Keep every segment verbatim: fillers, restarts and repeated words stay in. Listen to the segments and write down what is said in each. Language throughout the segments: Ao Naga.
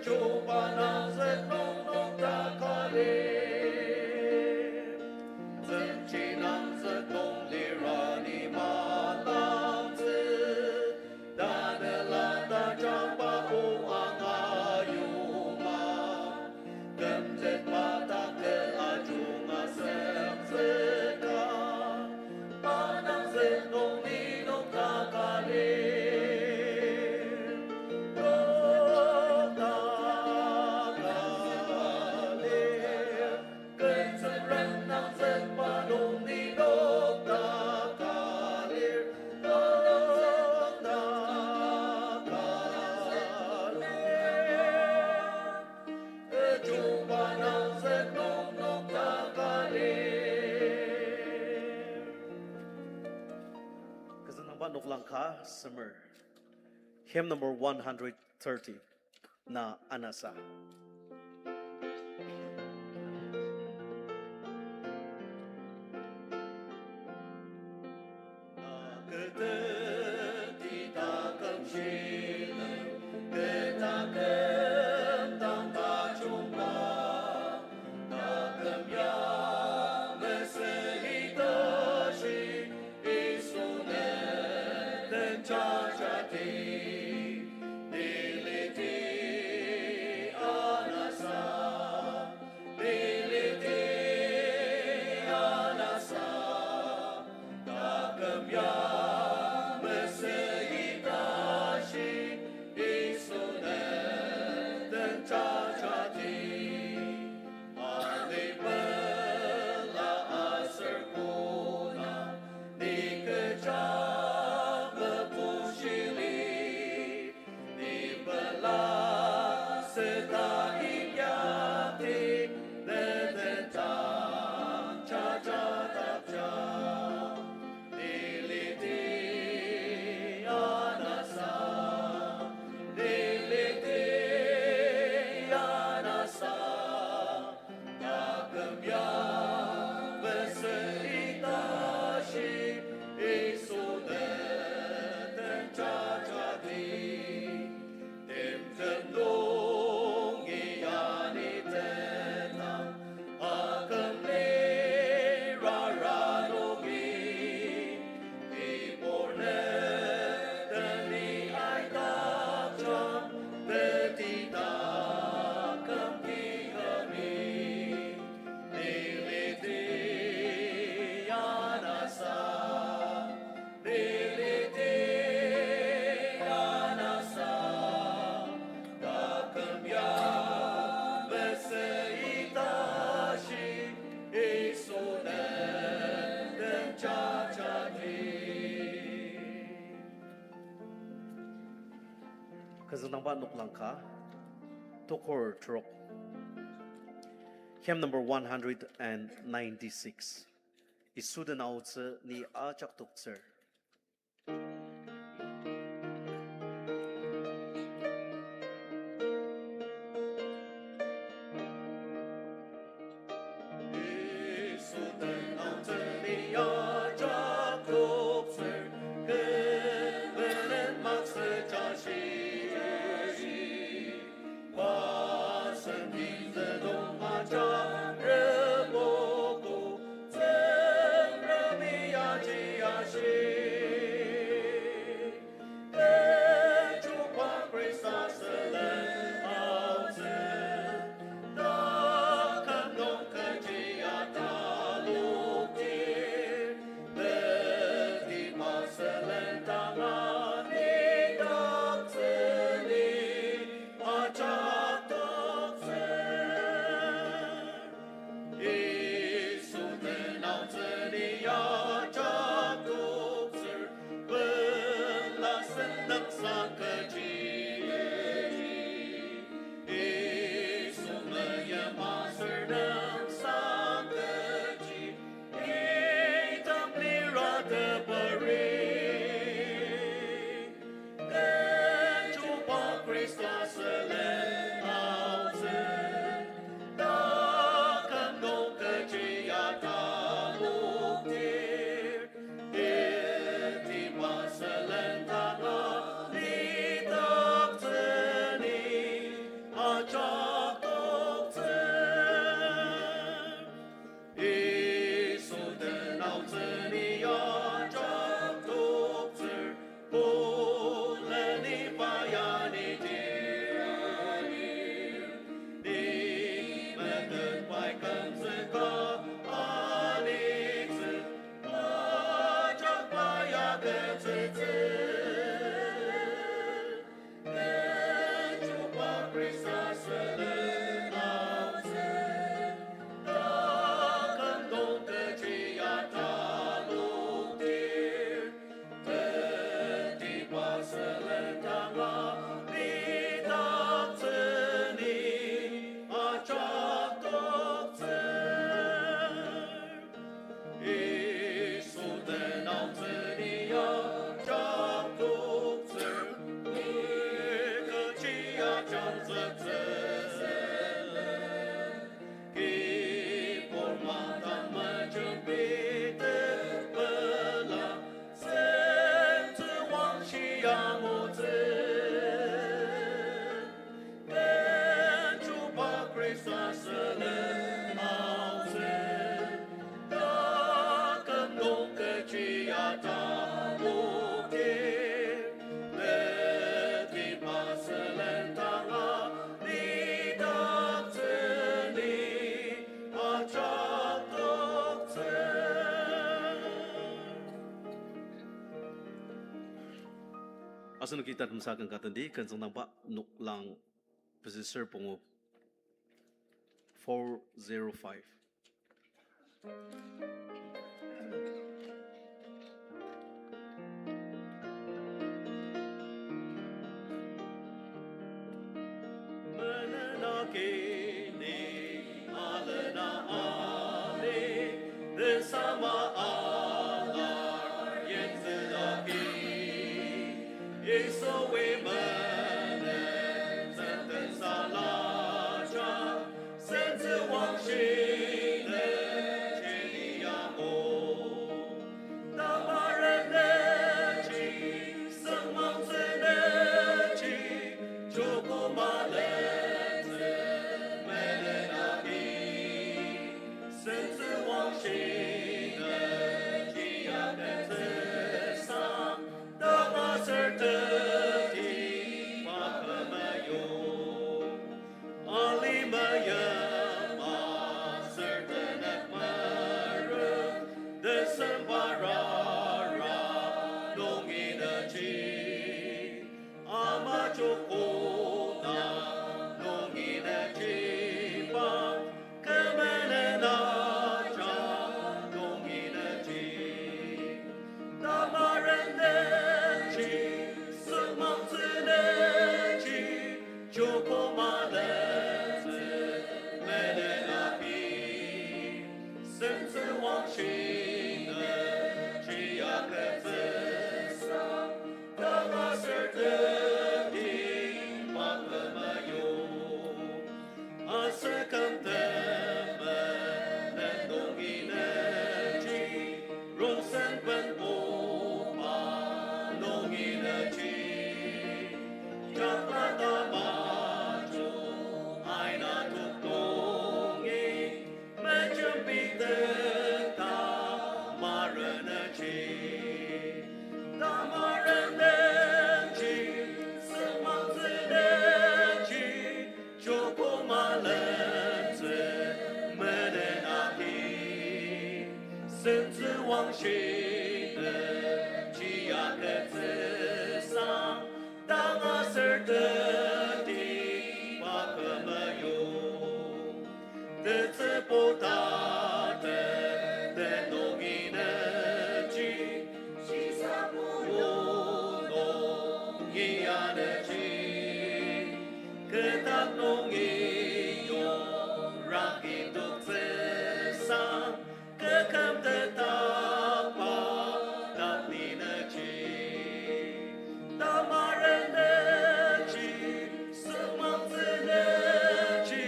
Chuba nangzük nung nokdaka lir. Tsüngchi nangzük nung lira ni malangtsü. Tanela tajangba o anga yuma. Kümtetba takü ajunga sengzüka. Manang zük nung ni nokdaka lir. Nokdaka lir. Kü Tsüngrem nangzükba nung ni nokdaka lir. Nokdaka lir. Chuba nangzük nung nokdaka lir. Kü züngdangba noklang ka semer. Hymn number one hundred thirty. Na anasa. Nakete ti taküm shilem, ke taküm dang tajungba, taküm ya mesüli tashi, Yisu ne den jajati, niliti anasa. Niliti anasa, taküm ya mesüi tashi, Yisu ne den jajati. Alipela aser kona, ni kecha mepushili. Ni pela seta inyakti, ne den dang jajadakja. Niliti anasa, niliti anasa. Taküm ya mesüi tashi, Yisu ne den jajati. Timtem nungi yani tenang, aküm lirara nungi. Ibur ne teni aidakja, teti taküm kikami. Niliti anasa, niliti anasa. Taküm ya mesüi tashi, Yisu ne den jajati. Kü züngdangba noklang ka, tokor trok. Hymn number one hundred and ninety-six. Yisu den aotsü ni ajak toktsür. Yisu den aotsü ni ajak toktsür, kü menen maktsü jashi. Wasen tizü nung ajak reboku, Tsüngremi aji ashi. Kechiba Khrista sülen aotsü, taküm nung kechi ataloktir, petiba sülen tanga ni daktsüli ajak toktsür. Yisu den aotsü ni ajak toktsür, pela sentep sa kechi. Yisu meima sür nem sa kechi, item lira teperi. Kechiba Khrista sülen aotsü, taküm nung kechi ataloktir, petiba sülen tanga ni Yangutsü, benchuba Khrista sülen aotsü, taküm nung kechi ya taputir, petiba sülen tanga lidaktsü ni ajak toktsü. Asenoki tatemsa ken ka tendi, ken tsüngdangba noklang pezü ser pungu, four zero five. Menen aki ni alena ali, tesama alar yenzü aki. Yisui menen sentensalaja, sentsü wangshi ne jeni yamo. Tamaren neji, sengmangtsü neji, joko malentsü menen aki. Sentsü wangshi ne ji ya ketsüsa, tanga serteti pa kümeyo. Alima yama sertenek meren, December ara nungi neji. Ama joko na nungi neji pa, kümelen aja nungi neji. Tamaren neji, sengmangtsü neji, joko malentsü menen aki. Sentsü wangshi ne ji ya ketsüsa, tanga serteti pa kümeyo. Aser küm temenen nungi neji, rongsen benbuba nungi neji. Jakla tamajung aina tok nungi, mejembiteta maren neji. Tamaren neji, sengmangtsü neji, joko malentsü menen aki. Sentsü wangshi ne ji ya ketsüsa, tanga serteti pa kümeyo. Tetsübu tate tenungi neji, shisabu nungi ya neji. Ketak nungi yong raki toktsüsa, keküm tetakba tak ni neji. Tamaren neji, sengmangtsü neji,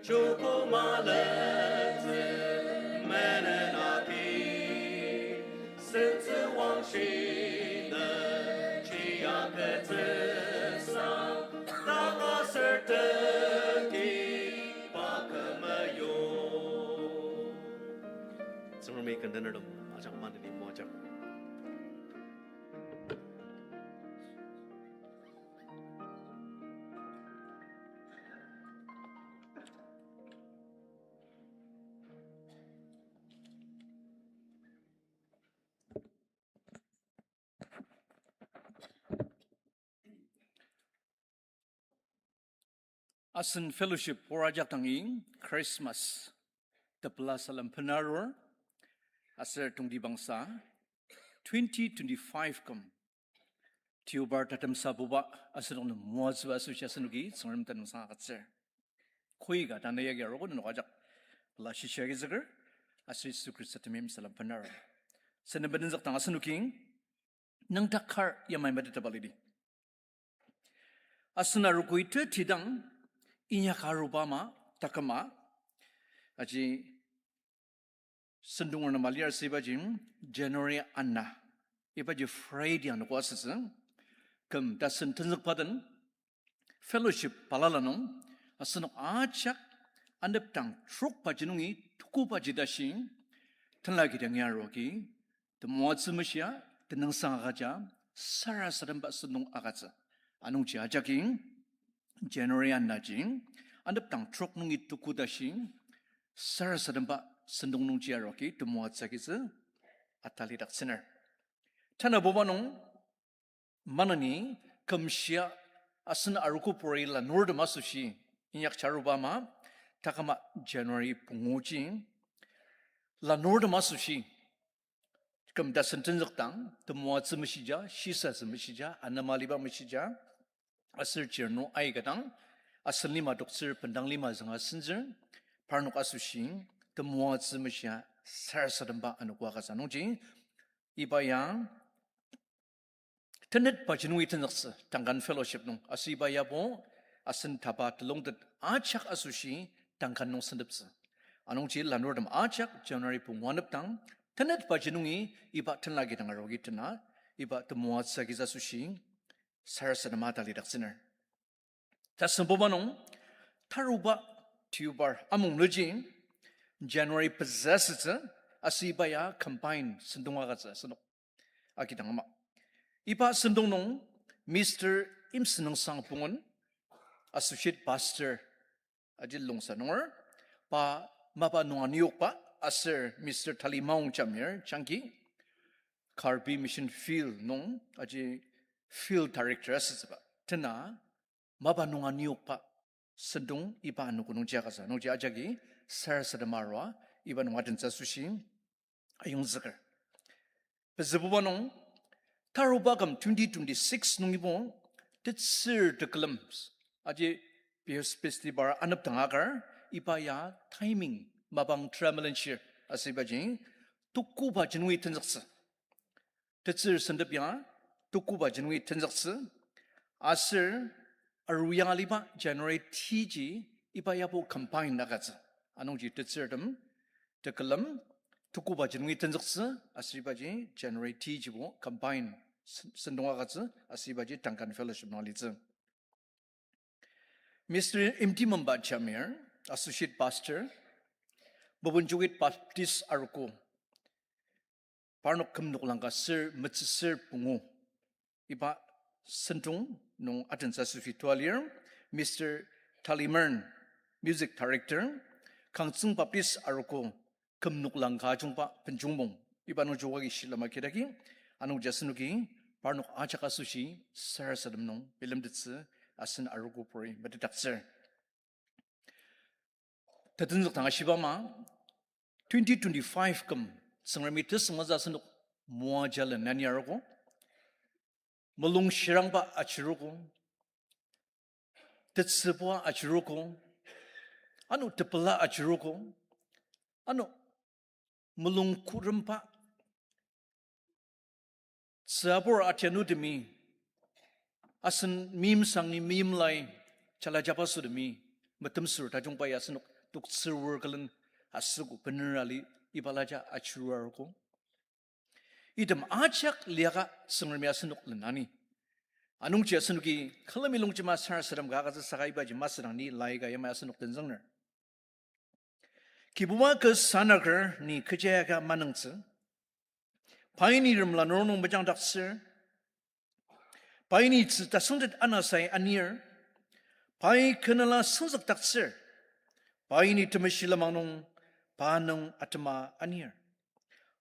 joko malentsü menen aki. Sentsü wangshi ne ji ya ketsüsa, tanga serteti pa kümeyo. Tsüngremi kendenertem ajak maneni moajang. Asen fellowship pur ajak dangi Christmas tepela salem benarur, aser tongtibangsa twenty twenty-five küm tiobar tatemsabuba asenok nem moatsüba asoshi asenoki Tsüngrem tenüngsang agütsür. Koika tanü yagi arogo nenok ajak pela shishia agizüker, aser Yisu Khrista temeim salem benarur. Senden benenzük dang asenoki nüngdak kar yamai metetaba lidi. Asen arogoi teti dang inyak aruba ama taküma, aji sentong arnema lir asübaji January ana, ibaji Friday anogo asütsü. küm tasen tenzükba den fellowship balala nung, asenok ajak anepdang trokbaji nungi tukubaji tashi tenla kidangi aruogi, temoatsü meshia, tenüngsang agüja, sarasademba sentong agütsü. Anungji ajaki, January anaji, anepdang trok nungi tuku tashi, sarasademba sentong nungji aruogi temoatsü agitsü atalidaktsüner. Tanabuba nung, maneni kümshia asen arogopuri lanurtem asoshi inyakjaruba ama, taküma January punguji lanurtem asoshi küm tasen tenzükdang, temoatsü meshija, shisatsü meshija, anema liba meshija, aser chirnung aika dang, asen lima doktsür, bendang lima zünga senzür, parnok asoshi temoatsü meshia sarasademba anogo agütsü. Anungji, iba ya tenetbaji nungi tenzüktsü, Duncan Fellowship nung. Aser iba yabo asen taba telongtet ajak asoshi Duncan nung senteptsü. Anungji lanurtem ajak January pungu anepdang, tenetbaji nungi iba tenla kidang aruogi tena, iba temoatsü agitsü asoshi sarasadema atalidaktsüner. Tasembuba nung, taruba tubar amung nungji January pezü asütsü, aser iba ya combine sentong agütsü asenok akidang ama. Iba sentong nung Mister Imsenüngsang Pungun, Associate Pastor, aji Longsa nunger, pa mapa nung aniokba, aser Mister Talimaong Jamir, Changi, Karbi Mission Field nung, aji Field Director asütsüba. Tena, mapa nung aniokba sentong iba anogo nungji agütsü, anungji ajaki sarasadema arua iba nung adentsü asoshi ayongzüker. Pezübuba nung, taruba küm twenty twenty-six nungibo, tetsür tekülem, aji Beers Festival anepdang akar, iba ya timing mapang tramelenshir, aser ibaji tukubaji nungi tenzüktsü. Tetsür sentep ya tukubaji nungi tenzüktsü, aser aru yanga liba January tiji iba yabo combine agütsü. Anungji tetsürtem tekülem tukubaji nungi tenzüktsü, aser ibaji January tijibo combine sen-, sentong agütsü, aser ibaji Duncan Fellowship nung alitsü. Mister Imtimemba Jamir, Associate Pastor, Bobunjukit Baptist Arogo, parnok küm noklang ka ser metsüser pungu. Iba sentong nung adentsü asoshi tua lir, Mister Talimern, Music Director, Kangtsüng Baptist Arogo, küm noklang ka ajungba benjongmong. Iba nungji oagi shilem akidaki, anungji asenoki parnok ajak asoshi sarasadem nung bilemtettsü asen arogopuri metetdaktsür. Tetenzük dang ashiba ama, twenty twenty-five küm Tsüngremi tesüngmazü asenok moajalen nani arogo, mulung shirangba achirogo, tetsübua achirogo, ano tepela achirogo, ano mulung kuremba, tsübur atianutemi, asen meimsang ni meimlai, jala jabasutemi, metemsür tajungba ya asenok toktsür wor külen asüko bener ali ibalaja achiruarogo. Item ajak liaka Tsüngremi asenok lenani. Anungji asenoki külemi longjema sarasadem ka agütsü saka ibaji masüdang ni laika yamai asenok tenzüngner. Kibuba kü sanaker ni kechi aka manungtsü. Pai ni rem lanur nung mejangdaktsür. Pai ni tzü tasüngtet anasai anir. Pai kü nala süngzükdaktsür. Pai ni temeshi lenmang nung pa nung atema anir.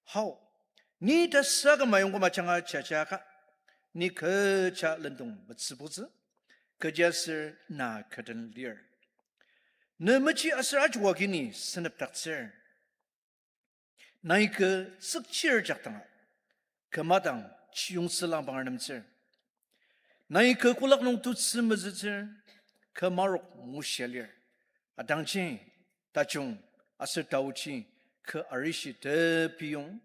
Hao, ni tasaka mayongküm ajanga jajaka, ni kecha lendong metsübutsü, kechiaser na kü den lir. Ne mechi aser ajuwa kini senepdaktsür. Nai kü tsükchir jakdanga, kü madang chiyongtsü langbanger nemtsür. Nai kü kolak nung tutsü mezütsür, kü marok mushia lir. Adangji, tajung, aser taoji, kü arishi tepiyong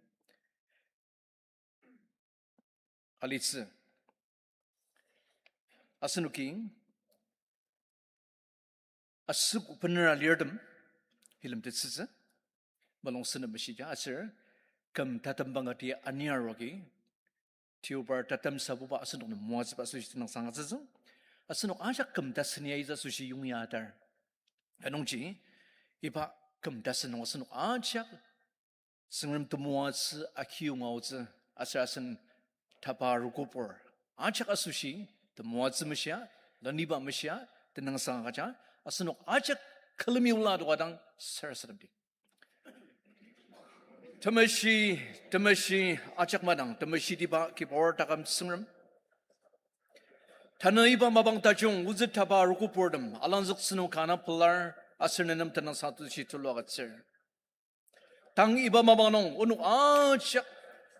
alitsü. Asenoki asüko benera lirtem bilemtettsütsü, mulung senep meshija aser küm tatembang ati aniarogi tiobar tatemsabuba asenok nem moatsüba asoshi tenüngsang agütsütsü. Asenok ajak küm tasen ya itsü asoshi yongya atar. Anungji, iba küm tasen nung asenok ajak Tsüngrem temoatsü akiyonga aotsü, aser asen tapa rokopur ajak asoshi temoatsü meshia, leniba meshia, tenüngsang agüja, asenok ajak külemi ola adoka dang sarasademdi. Temeshi, temeshi, ajak madang temeshitiba Kibur taküm Tsüngrem, tanü iba mapang tajung ozü tapa rokopurtem alangzüktsü nung kanga pelar, aser nenem tenüngsang asoshi tulu agütsür. Tang iba mapang nung onok ajak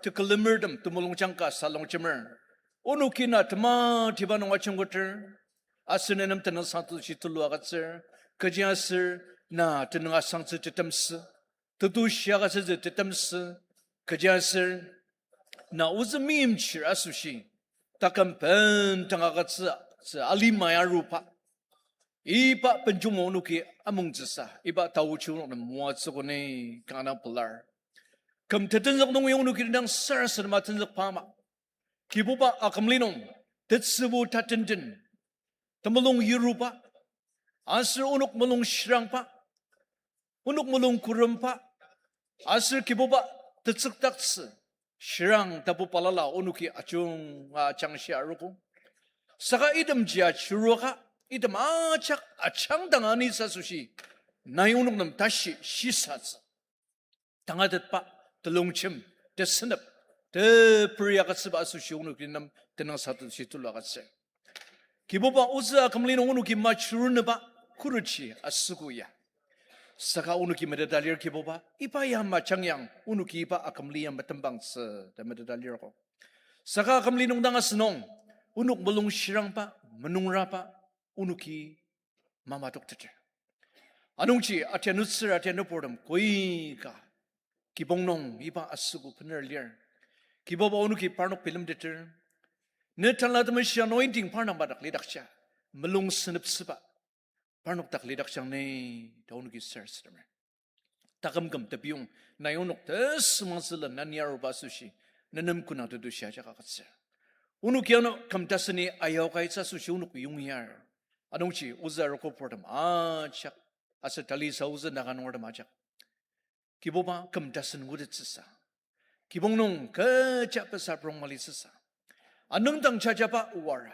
tekülemertem temulungjang ka salongjemer, onoki na tematiba nung ajungketer, aser nenem tenüngsang asoshi tulu agütsür. Kechiaser na tenüng asangtsü tetemsü, tetushi agütsütsü tetemsü, kechiaser na ozü meimchir asoshi taküm bendang agütsütsü alima aruba, iba benjongmo onoki amongtsüsa, iba taochi onok nem moatsüogo ni kanga pelar. Küm tetenzük nungi onoki dang sarasadema tenzükba ama, Kibuba, akümli nung tetsübu tatenten, temulung yiruba, aser onok mulung shirangba, onok mulung kuremba, aser Kibuba, tetsükdaktsü shirang tapu balala onoki ajunga ajangshia arogo. Saka itemji ajuruaka, item ajak ajangdang anitsü asoshi, nai onok nem tashi shisatsü tangatetba, telongjem, tesünep, teperi agütsüba asoshi onoki nem tenüngsang asoshi tulu agütsür. Kibuba, ozü akümli nung onoki majuruneba khuruji asüko ya. Saka onoki meteta lir Kibuba, iba ya majang yang onoki iba akümli ya metembangtsü ta meteta lirko. Saka akümli nung dang asünung, onok mulung shirangba, menungraba, onoki mamadokteter. Anungji atianutsür atianüburtem koika kibong nung iba asüko bener lir. Kibuba, onoki parnok bilemteter. Ne Tanela Temeshi anointing parnok madak lidakja, mulung senepsüba parnok dak lidakjang ni ta onoki sarasademer. Taküm küm tepiyong, nai onok tesümangtsülen nani aruba asoshi, nenem kona tetushi ajak agütsür. Onoki ano küm taseni ayao kaitsü asoshi onok yongyar. Anungji ozü arogo purtem ajak, aser talisa ozü Naga nungertem ajak, Kibuba, küm tasen ngutettsüsa, kibong nung kecha pesa prong malitsüsa, anüngdang jajaba wara,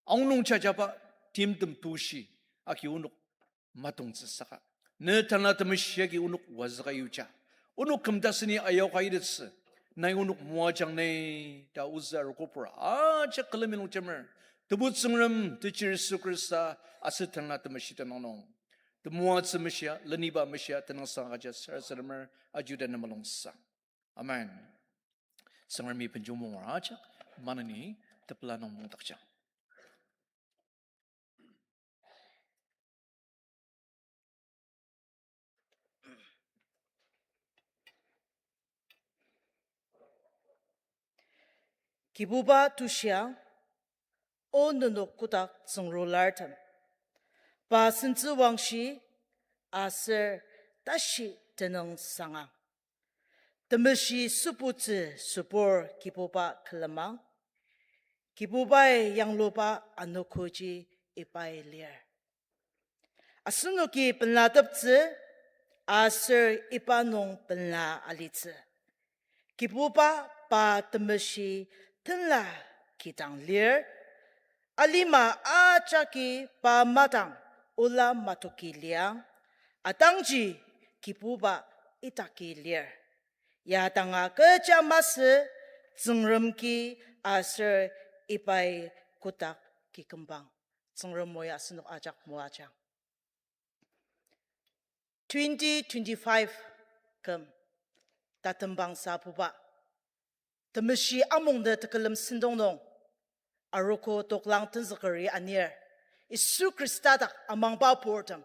aonung jajaba timtem tushi agi onok matongtsü saka, ne Tanela Temeshi agi onok wazüka yuja, onok küm taseni ayao kaitettsü, nai onok moajang ni ta ozü arogo pur ajak külemi nung jemer. Tebu Tsüngrem, Techi Yisu Khrista aser Tanela Temeshi tenüng nung, temoatsü meshia, leniba meshia, tenüngsang agüja sarasademer, ajuda ne mulungsa. Amen. Tsüngremi benjong mungera ajak maneni tepela nung mungdakjang. Kibuba tushiang, o nenok kotak tsüngrulartem, pa sentsü wangshi aser tashi tenüng sangang. Temeshi sübutsü sübur Kibuba külemang. Kibubai yangluba anogoji ibai lir. Asenoki penlateptsü, aser iba nung pela alitsü. Kibuba pa temeshi tenla kidang lir. Alima ajaki pa madang ola matoki liang. Atangji Kibuba idaki lir. Ya danga kecha masü, Tsüngrem ki aser ibai kotak ki kümbang. Tsüngrem o ya asenok ajak moajang. Twenty twenty-five küm tatembang sapuba, temeshi amung de tekülem sentong nung arogo toklang tenzükeri anir, Yisu Khrista dak amangba purtem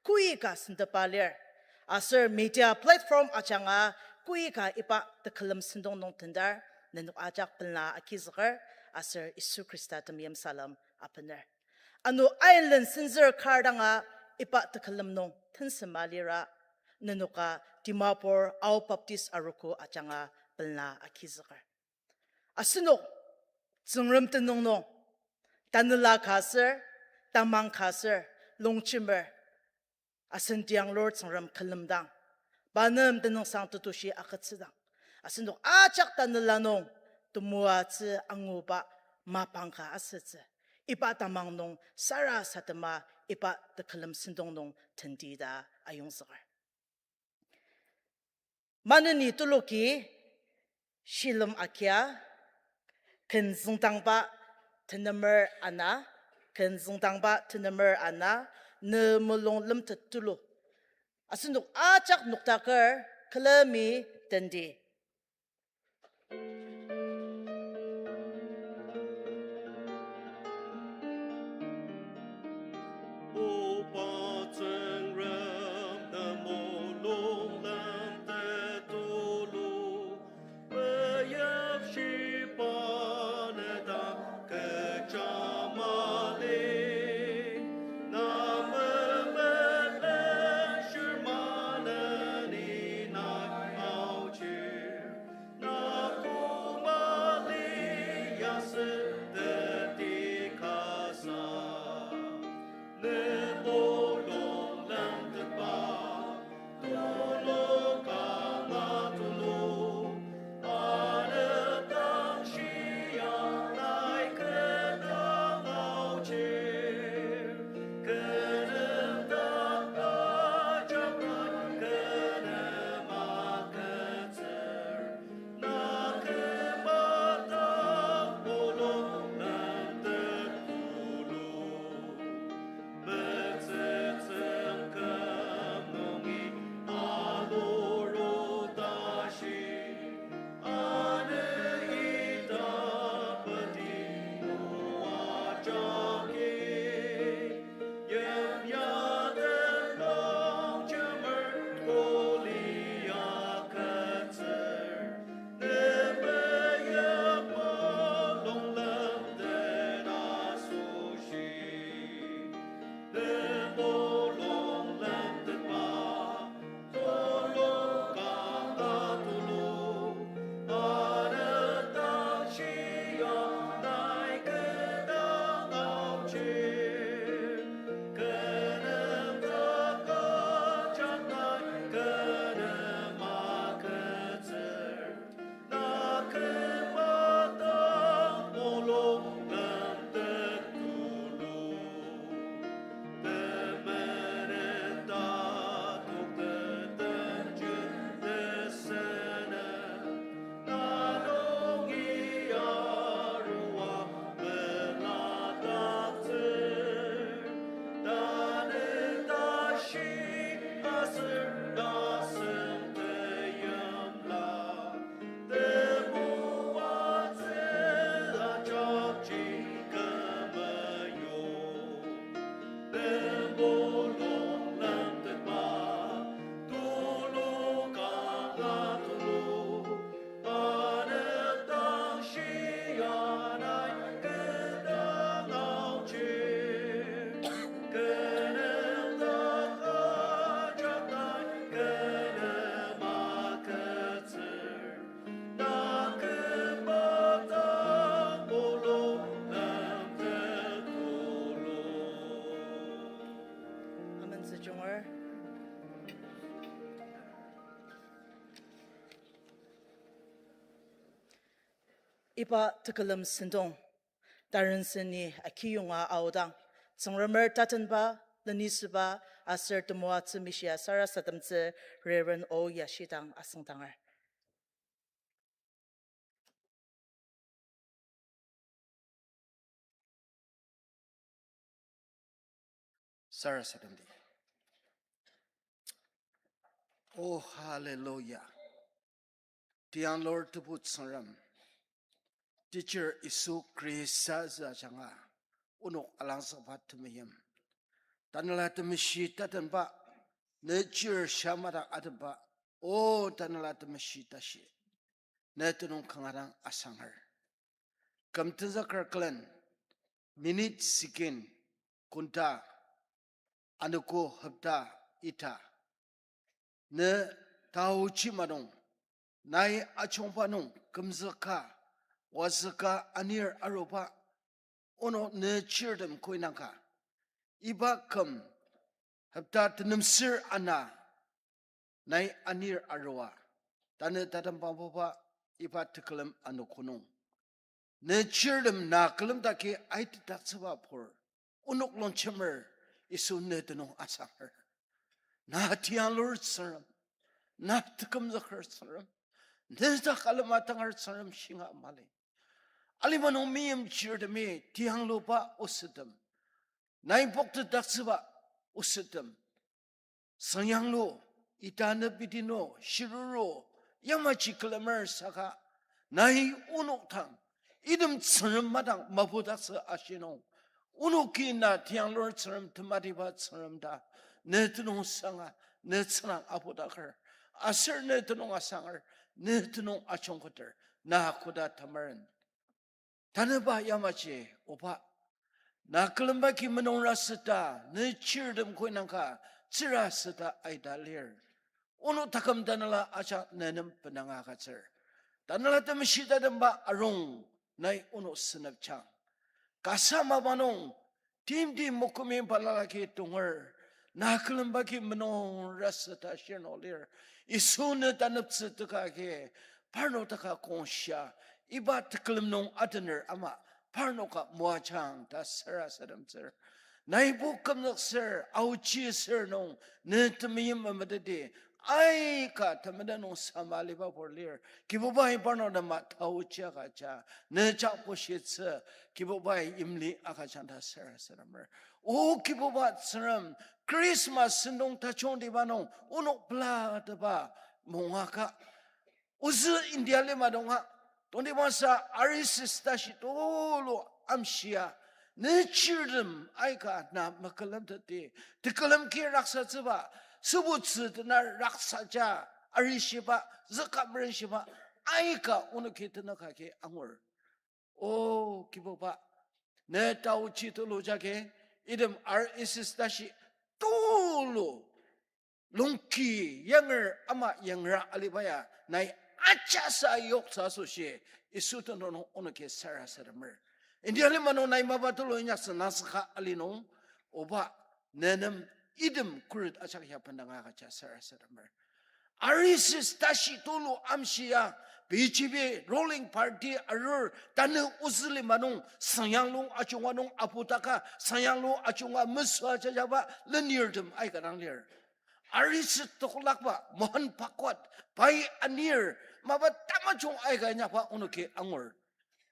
koika sentepa lir. Aser media platform ajanga koika iba tekülem sentong nung tendar, nenok ajak pela agizüker, aser Yisu Khrista temeim salem apener. Ano island senzür kar danga iba tekülem nung tensema lira, nenoka Dimapur Ao Baptist Arogo ajanga pela agizüker. Asenok Tsüngrem tenüng nung, tanela ka aser, tamang ka aser, longjemer, asen tianglur Tsüngrem külemdang, pa nem tenüngsang tetushi agütsüdang, asenok ajak tanela nung temoatsü anguba mapang ka asütsü. Iba tamang nung sarasadema iba tekülem sentong nung tenti ta ayongzüker. Maneni tuluki shilem akia, ken züngdangba tenemer ana, ken züngdangba tenemer ana, ne mulung lemtet tulu. Asenok ajak noktaker külemi tenti. Oba Tsüngrem, ne mulung lemtet tulu, peyipshiba ne dang kecha mali, na memelenshir maneni nai aochir, na koma liasü teti kasa, ne mulung lemtetba tulu kanga tulu, anepdang shia nai kü dang aochir, kü nem dak ajak nai kü nem agütsür, na küma dang mulung lemtet tulu. Metsütsüng küm nungi aluru tashi, anü ita peti nua jagi, yimya den longjemer kuli agütsür, ne peyip mulung lemtet asoshi, ne mulung lemtetba tulu kanga tulu, anepdang shia nai kü dang aochir, kü nem dak ajak nai kü nem agütsür, na küma dang mulung lemtet tulu. Temenen tatok tetenjin tesenen, na nungi arua peladaktsür, tanü tashi aser tasen teimla, temoatsü ajakji kü meyo. Temulung lemtetba tulu kanga tulu, anepdang shia nai kü dang aochir, kü nem dak ajak nai kü nem agütsür, na küma dang mulung lemtet tulu. Amentsü junger. Iba tekülem sentong, tarenseni akiyonga aodang, Tsüngremer tatenba, lenisüba, aser temoatsü mishia sarasademtsü, Reverend O Yashidang asüngdanger. Sarasademdi. Oh, hallelujah. Tianglur tebu Tsüngrem, teacher Yisu Khrista zü ajanga, onok alangsüba temeim. Tanela Temeshi tatenba, ne chir shamadak atenba, O Tanela Temeshi tashi, ne tenüng kanga dang asanger. Küm tenzüker külen, minute, second, ghonta, anogo, hopta, ita, ne taochi ma nung, nai ajungba nung kümzüka wazüka anir aruba, onok ne chirtem koinangka, iba küm hopta tenemsür ana nai anir arua, tanü tatem bangpaba iba tekülem anogo nung, ne chirtem na külemdaki aitedaktsüba pur, onok longjemer Yisu ne tenüng asanger. Na tianglur Tsüngrem, na tekümzüker Tsüngrem, ne dak alema tangar Tsüngrem shinga mali. Alima nung meimchirtemi tiangluba osettem, nai poktetdaktsüba osettem, sangyanglu, itanü pidinu, shiruru, yamaji külemer saka, nai onok dang, item Tsüngrem madang mapudaktsü ashi nung, onoki na tianglur Tsüngrem, tematiba Tsüngrem ta, ne tenüng sanga, ne tsünang apudaker, aser ne tenüng asanger, ne tenüng ajungketer, na koda tamaren. Tanüba yamaji, Oba, na külemba ki menungra süta, ne chirtem koinangka, tsüra süta aita lir. Onok taküm tanela ajak ne nem benanga agütsür. Tanela temeshi tatemba arung, nai onok senepjang. Kasa mapa nung, timti mokumi balala ki tonger, na külemba ki menungra süta shirnok lir. Yisu ne taneptsü teka agi, parnok taka kongshia, iba tekülem nung atener ama, parnoka moajang ta sarasademtsür. Naibo kümzüktsür, aochi sür nung, ne temeim memeteti, aika temenen nung sama aliba pur lir. Kibubai parnok nem taochi agüja, ne jak bushitsü, Kibubai yimli agüjang ta sarasademer. O Kibuba Tsüngrem, Christmas sentong tajungtiba nung, onok pelateba mongaka, ozü India lima nunga, tongtibangsa R S S tashi tulu amshia, ne chirtem aika na mekülemteti, tekülem ki raksatsüba, sübutsü tena raksaja, arishiba, züka merenshiba, aika onoki tenük agi angur. O Kibuba, ne taochi tulu jagi, item R S S tashi tulu longki yanger ama yangra aliba ya, nai ajasa yoksa asoshi, Yisu tenüng nung onoki sarasademer. India lima nung nai mapa tulu inyaktsü nasaka ali nung, Oba, ne nem item khuret ajak ya bendanga agüja sarasademer. R S S tashi tulu amshia, B J P ruling party arur, tanü ozü lima nung, sangyanglu ajunga nung aputaka, sangyanglu ajunga mesüa jajaba lenirtem aika dang lir. R S S tokolakba Mohan Bhagwat, pai anir, mapa tamajung aika inyakba onoki angur.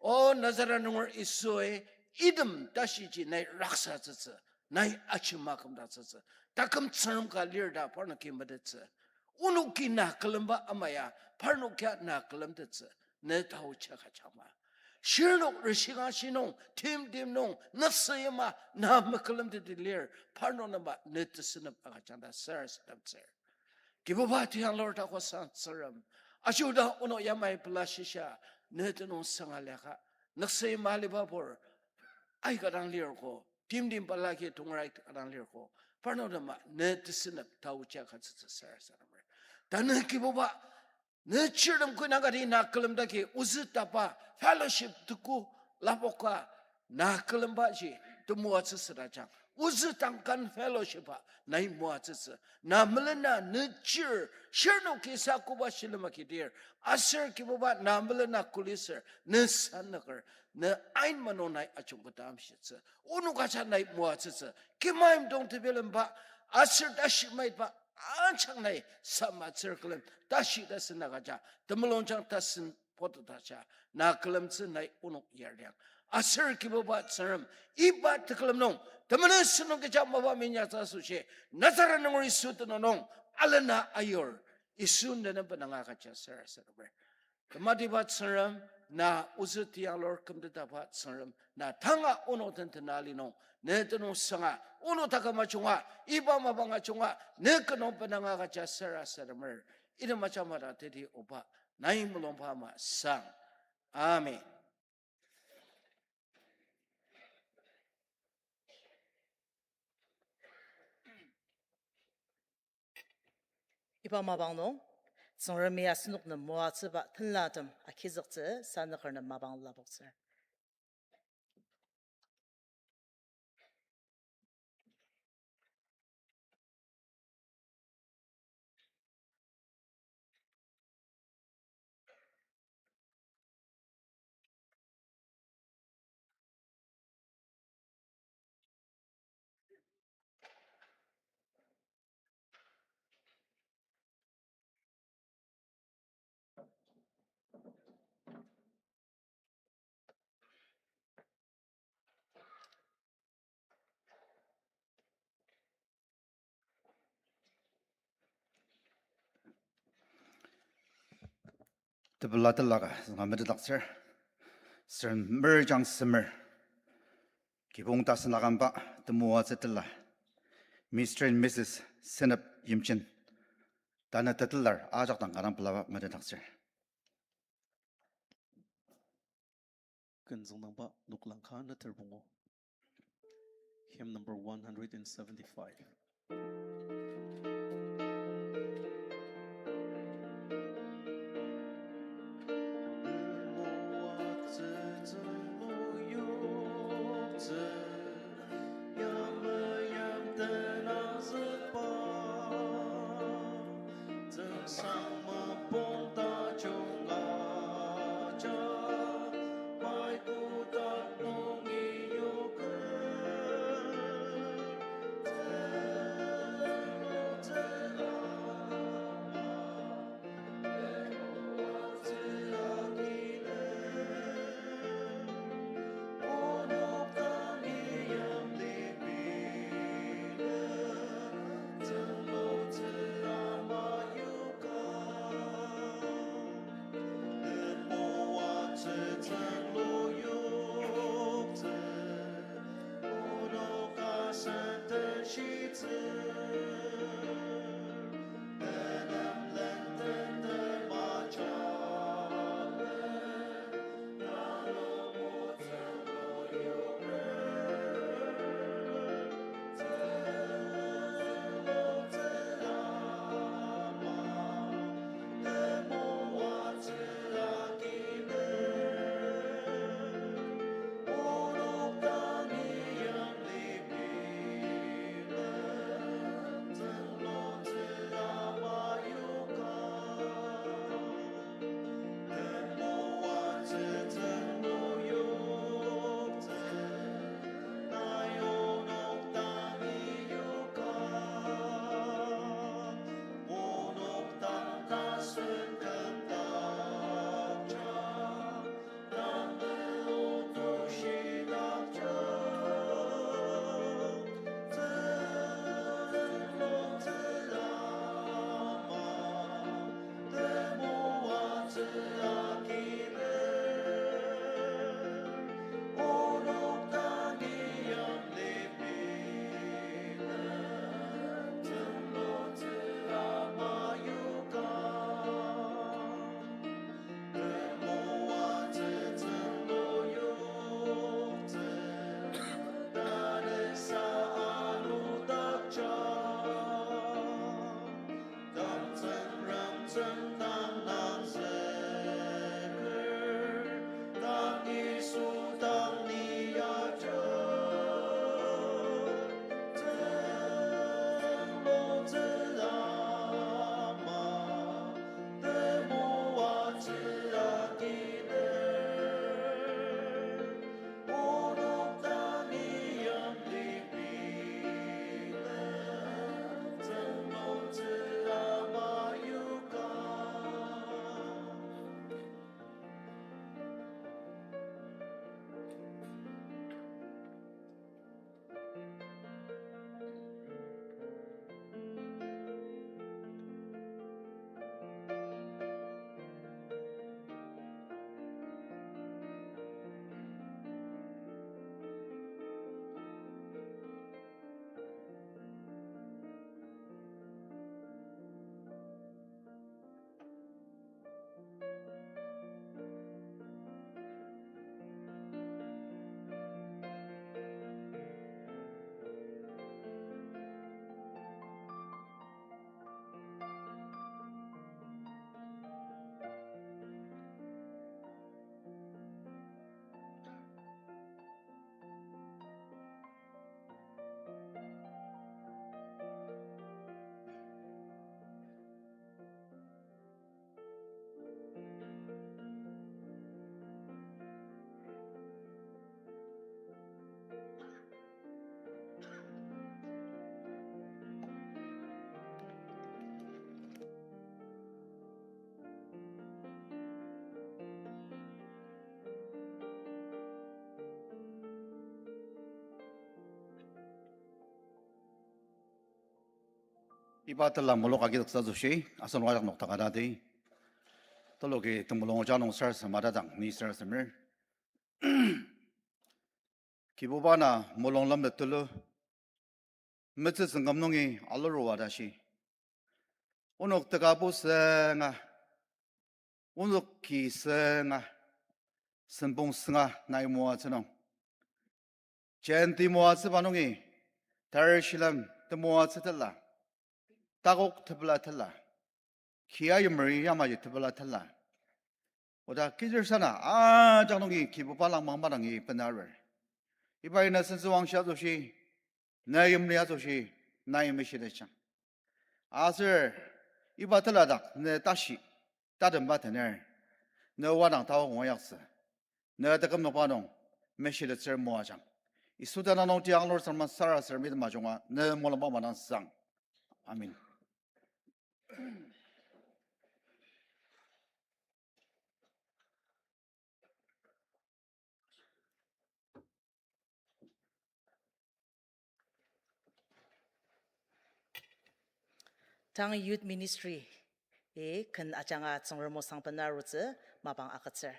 O Nazareth nunger Yisui, item tashiji nai raksatsütsü, nai ajema kümdaktsütsü, taküm Tsüngrem ka lir ta parnoki metettsü. Onoki na külemba ama ya, parnok ya na külemtettsü, ne taochi agüjangma. Shirnok reshinga shinung, timtem nung, nüksü yima, na mekülemteti lir, parnok nem ne tesünep agüjang ta sarasademtsür. Kibuba tianglur ta kosang Tsüngrem. Ajuda onok yamai pela shisha, ne tenüng sanga liaka, nüksü yima aliba pur, aika dang lirko, timtem balaki tongra aika dang lirko, parnok nem ne tesünep taochi agütsütsü sarasademer. Tanü Kibuba, ne chirtem koinangkati na külemdaki ozü tapa fellowship tuku lapoka na külembaji temoatsü sütajang. Ozü tangkan fellowship-a nai moatsütsü. Na melena ne chir, shirnoki sa koba shilem akidir. Aser Kibuba na melena kuliser ne sanüker, ne ain manung nai ajungketa amshitsü. Onok ajak nai moatsütsü. Kimaim tong tebilemba, aser tashi maitba, ajak nai samatsür külem, tashi tasen agüja, temulungjang tasen potetaja, na külemtsü nai onok yariang. Aser Kibuba Tsüngrem, iba tekülem nung, temenen sentong kecha mapa minyaktsü asoshi, Nazareth nunger Yisu tenüng nung, alena ayur, Yisu ne nem benanga agüja sarasademer. Tematiba Tsüngrem, na ozü tianglur kümtetaba Tsüngrem, na tanga onok den tena ali nung, ne tenüng sanga, onok taküm ajunga, iba mapang ajunga, ne kü nung benanga agüja sarasademer. Item ajak mada teti Oba, nai mulungba ama sang. Amen. Iba mapang nung, Tsüngremi asenok nem moatsüba tenlatem agizüktsü sanaker nem mapang lapoktsür. Tepela telaka zünga metetdaktsür. Sür merjang semer. Kibong tasen akümba temoatsü tela, Mister and Missus Senep Yimchen, tanü tetelar ajak dang kanga pelaba metetdaktsür. Ken züngdangba noklang ka neter pungu. Hymn number one hundred and seventy-five. Iba tela mulung agizüksa asoshi, asen wajak nokdaka tadi. Tuluki temulung oja nung sarasadema tatang, ni sarasademer. Kibuba na mulung lemlet tulu, metsü tsüngkam nungi alurua tashi. Onok tekabo sünga, onok ki sünga, sempong sünga nai moatsü nung. Jenti moatsüba nungi, tarishilem temoatsü tela, takok tepela tela, kia yimeri yamaji tepela tela. Oda kizir sana, ajak nungi Kibuba langmang madangi benarer. Iba ina sentsüwangshi asoshi, na yimli asoshi, na yimishidechang. Aser, iba teladak, ne tashi, tatemba tener, ne wadang tawa ngwa yaktsü, ne teküm nokpa nung, meshitettsür moajang. Yisu tenüng nung tiang lur sarma sarasademi temajunga, ne mulungba manang sang. Amen. Tang Youth Ministry-i ken ajanga Tsüngrem o sang bena arutsü mapang agütsür.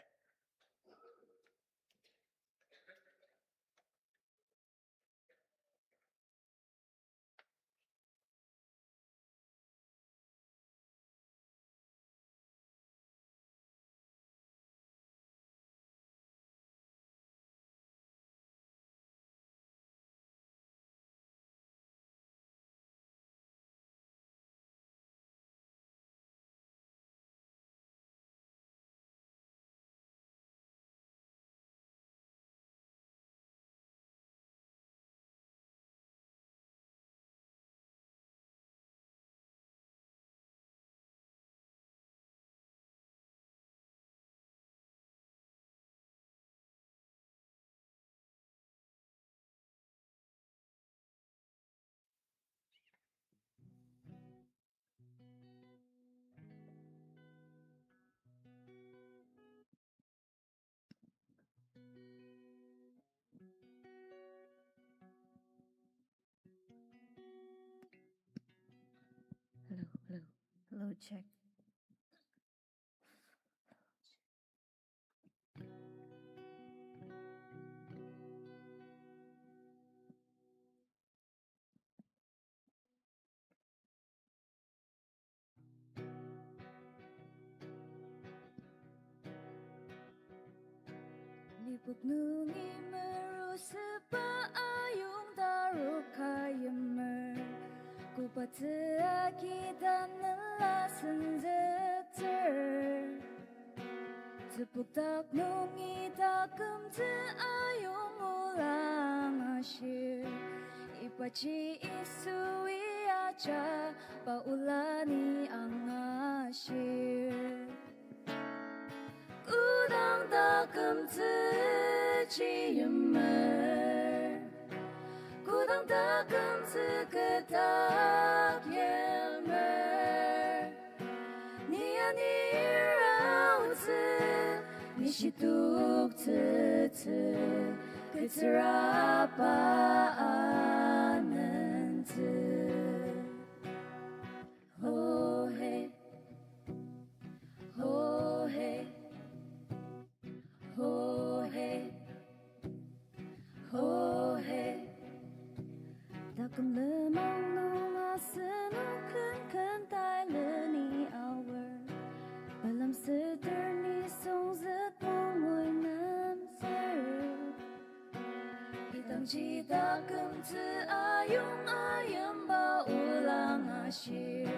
Hello, hello. Hello, check. Nipok nungi merusüba ayong taruka yimer, koba tsü agi tanela senzüktsür. Tsübuk dak nungi takümtsü ayong olang ashir, ibaji Yisui ajak pa ola ni angashir. Kodang takümtsü ji yimer, kodang takümtsü kü dak yimer, ni anir aotsü, ni shidoktsütsü, kü tsüraba anentsü. Ho he, ho he, ho he, ho he. Taküm lenmang nung asenok ken ken tai leni aor, pa lemsater nisung zük mongoi nemser. Idangji takümtsü ayong ayimba olang ashir,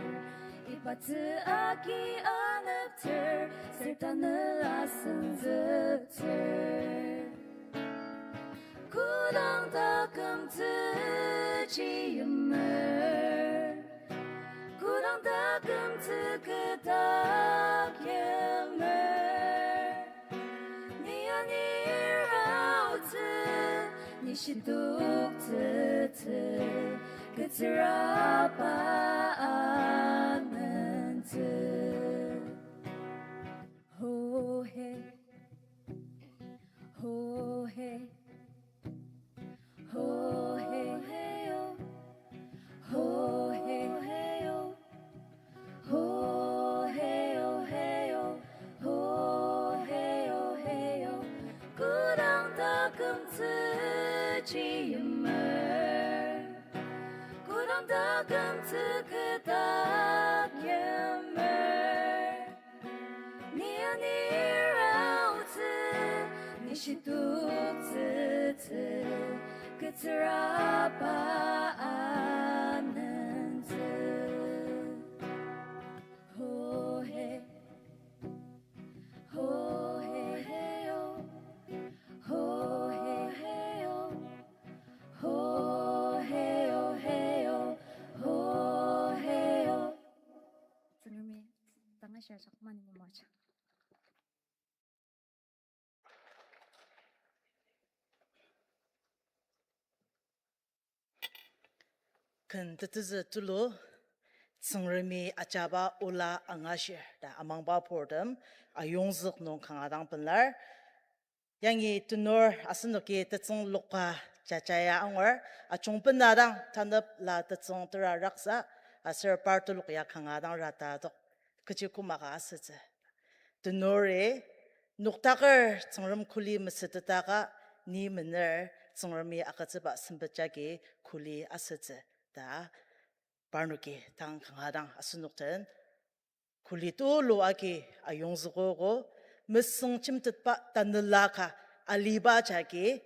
iba tsü agi aneptsür, ser tanela senzüktsür. Kodang takümtsü ji yimer, kodang takümtsü kü dak yimer, ni anir aotsü, ni shidoktsütsü, kü tsüraba anentsü. Ho he, ho he, ho he, ho he, ho he. yimer, kodang taküm tsüketdak yimer, ni anir aotsü, ni shitoktsütsü, ketsüraba anentsü. Ho he, ho he he yo, ho he he yo, ho he yo he yo, ho he yo. Tsüngremi tanga shia shak mani mamaja. Ken tetezü tulu, Tsüngremi ajaba ola angashir ta amangba purtem, ayongzük nung kanga dang pelar. Yangi tenur asenoki tetsüng loka jajaya angur, ajung bena dang tanep la tetsüng tera raksa, aser par telok ya kanga dang rata tok, kechi koma ka asütsü. Tenuri, noktaker Tsüngrem kuli mesütetaka, ni mener Tsüngremi agütsüba sempet jagi kuli asütsü ta parnoki tang kanga dang asenok den kuli tulu agi ayongzükogo, mesüng jemtetba tanela ka aliba jagi,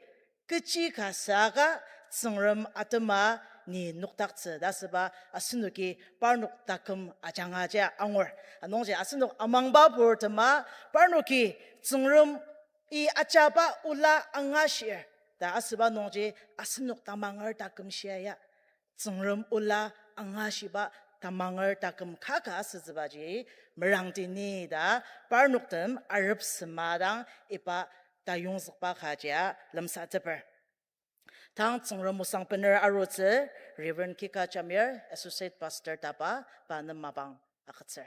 kechi ka saka Tsüngrem atema ni noktaktsü ta asüba asenoki parnok taküm ajanga ja angur. Anungji asenok amangba purtema parnoki Tsüngremi ajaba ola angashir ta asüba nungji asenok tamanger taküm shia ya. Tsüngrem ola angashiba tamanger taküm kaka asütsübaji merangdi ni ta parnoktem arep sema dang iba tayongzükba kajia lemsateper. Tang Tsüngrem osang bener arutsü Reverend Kika Jamir, Associate Pastor taba, pa nem mapang agütsür.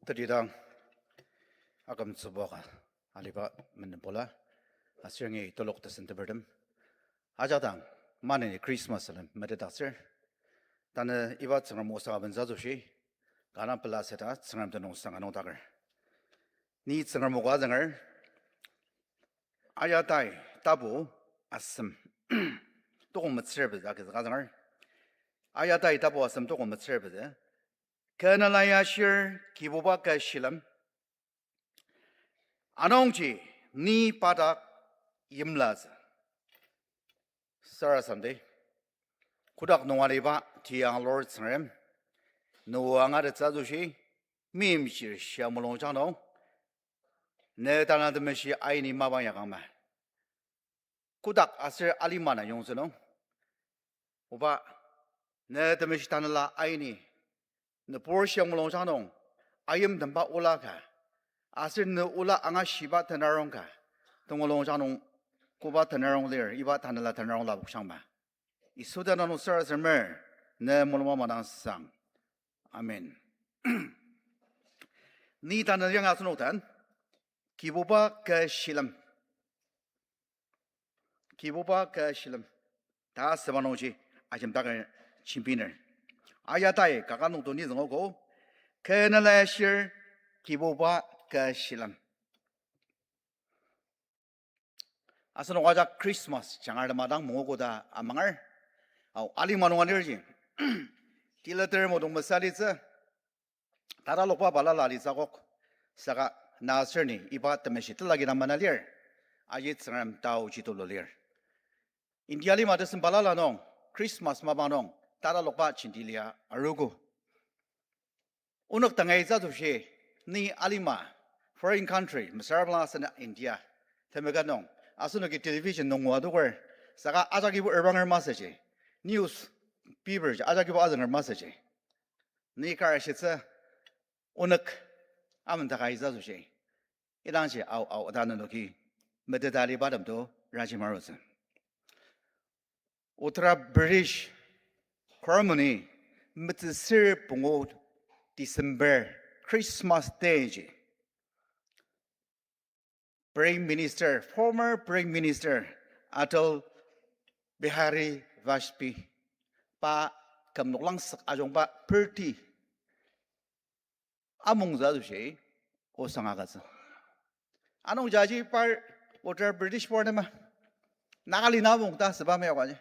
Tetidang akümtsübuaka aliba mendenpola, aser yangi telok tesentepertem. Ajak dang, maneni Christmas alem metetdaktsür. Tanü iba Tsüngrem osang abentsü asoshi, kanga pela seta Tsüngrem tenüng osang anungdaker. Ni Tsüngrem o ka azünger, Ayatai tapu asem tokong metsür pezü agizük azünger. Ayatai tapu asem tokong metsür pezü. Kü nela ya shir Kibuba kü shilem, anungji ni pa dak yimlatsü. Sarasademdi, kotak nung aliba tiang Lord Tsüngrem, Noa angatettsü asoshi, meimchir shia mulungjang nung, ne Tanela Temeshi aini mapang yakangma. Kotak aser alima na yongzü nung, Oba, ne Temeshi Tanela aini, nübur shia mulungjang nung, ayimtemba ola ka, aser ne ola angashiba tenarong ka, temulungjang nung koba tenarong lir, iba tanela tenarong lapokshangma. Yisu tenüng nung sarasademer, ne mulungba madang sang. Amen. Ni tanü yangi asenok den, Kibuba kü shilem. Kibuba kü shilem ta asüba nungji ajemdaker jembiner. Ayatai kaka nungto ni züngogo, kü nela ya shir Kibuba kü shilem. Asenok ajak Christmas jangar tema dang mungogo ta amanger. Ao, alima nung alirji, tileter modong mesa litsü, tatalokba balala litsü akok. Saka na aser ni iba temeshi tela kidang mana lir, aji Tsüngrem taoji tulu lir. India lima tesem balala nung, Christmas mapang nung tatalokba jenti lia arogo. Onok tangaitsü asoshi, ni alima, foreign country, mesüra bala asena India, temeka nung, asenoki television nung ngua adoker, saka ajakibo erbanger masüji, newspaper ji ajakibo azünger masüji, ni kar ashitsü, onok amen takaitsü asoshi, idangji ao ao ta nenoki meteta aliba temto raji marutsü. Uttar Pradesh, Kharmoni, metsüsür pungu December, Christmas Day ji, Prime Minister, former Prime Minister Atal Bihari Vajpayee, pa küm noklang sük ajungba party amungtsü asoshi osang agütsü. Anungji aji par Oda British parnema, Naga linamong ta süba meyokji.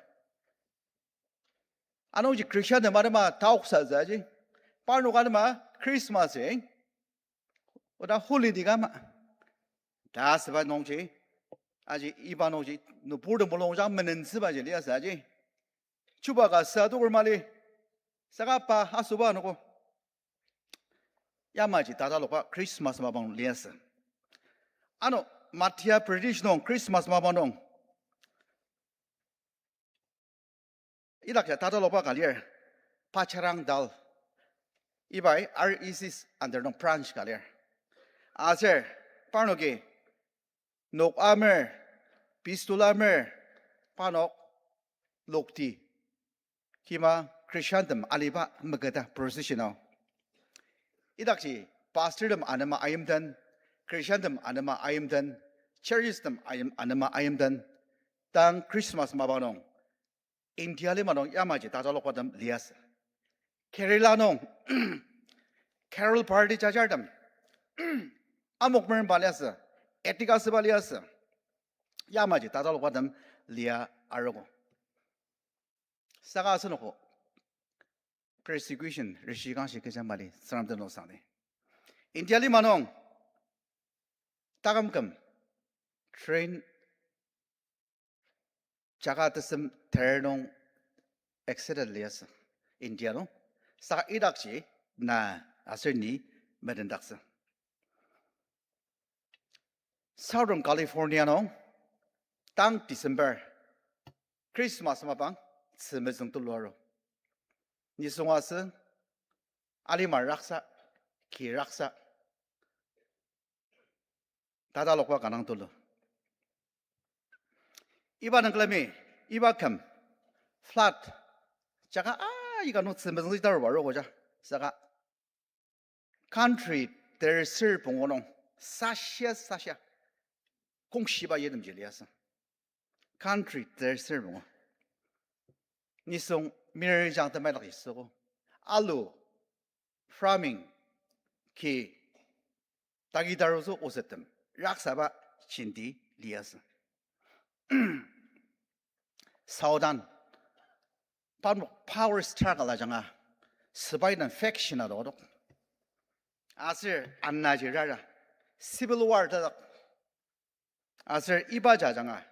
Anungji Christian tema tema taoksa zaji. Parnok anema Christmas e, oda holiday kama ta süba nungji, aji iba nungji nüburtem mulungjang menentsübaji liasü aji. Chuba ka sa tukur mali, saka pa asoba anogo. Yamaji tatalokba Christmas mapang liasü. Ano, Madhya Pradesh nung Christmas mapang nung idakji tatalokba ka lir, Pacharang Dal. Ibai R E C's under nung branch ka lir. Aser parnoki nok amer, pistol amer, parnok lokti kima Christiantem aliba meketa procession ao. Idakji pastortem anema ayimden, Christiantem anema ayimden, churchestem ayim, anema ayimden, tang Christmas mapang nung India lima nung yamaji tatalokbatem liasü. Kerala nung carol party jajartem amok merenba liasü, etika süba liasü. Yamaji tatalokbatem lia arogo. Saka asenoki persecution, rishi kangshi kecha mali Tsüngrem tenüngsang ni. India lima nung taküm küm train jaka tesem ter nung accident liasü India nung. Saka idakji na aser ni medendaktsü. Southern California nung tang December Christmas mapang tzü mezüng tulu aru. Nisung asü alima raksa, ki raksa, tatalokba kanga tulu. Iba nung külemi, iba küm, flood, jaka aika nung tzü mezüng taruba arogo ja, saka country terser pungu nung sashia sashia kongshiba yitemji liasü. Country terser pungu. Nisung mirijang temai dakji süogo. Alu, farming, ki tagi tarutsü osettem raksaba jenti liasü. Soudan, parnok power struggle ajanga, sepai den faction adokdok. Aser anaji rara, civil war tadak. Aser iba jajanga,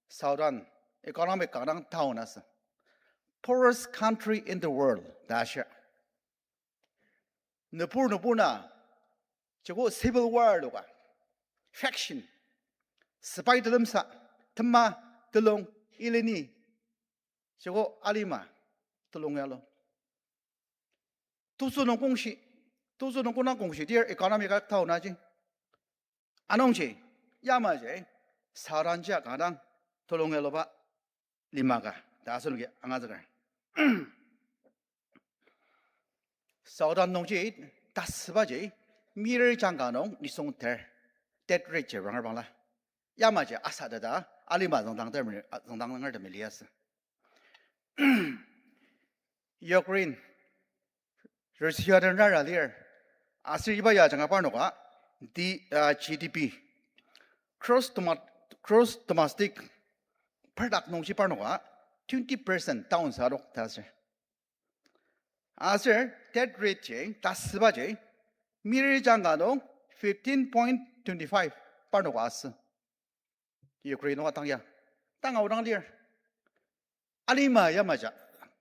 Soudan economic kanga down asü. Poorest country in the world ta ashir. Nübur nübur na, joko civil war loka, faction, sepai telemsa, tema, telung, ileni, joko alima, telung yalo. Tusu nung kongshi, tusu nung kona kongshi, dear economy ka tao naji. Anungji, yamaji, Soudan ja kanga dang, telung yaloba, lima ka, ta asenoki angazüker. Soudan nungji, tasübaji, mirijang ka nung nisung ter, death rate ji ranger bangla. Yamaji asateta, alima züngdang ter, züngdang langer temi liasü. Ukraine, Russia den rara lir. Aser iba ya janga parnoka, di, uh, G D P, gross doma-, gross domestic product nungji parnoka twenty percent down sadok ta asür. Aser death rate ji, tasübaji, mirijang ka nung fifteen point twenty five parnoka asü. Ukraine nung atang ya. Tanga odang lir. Alima yamaja,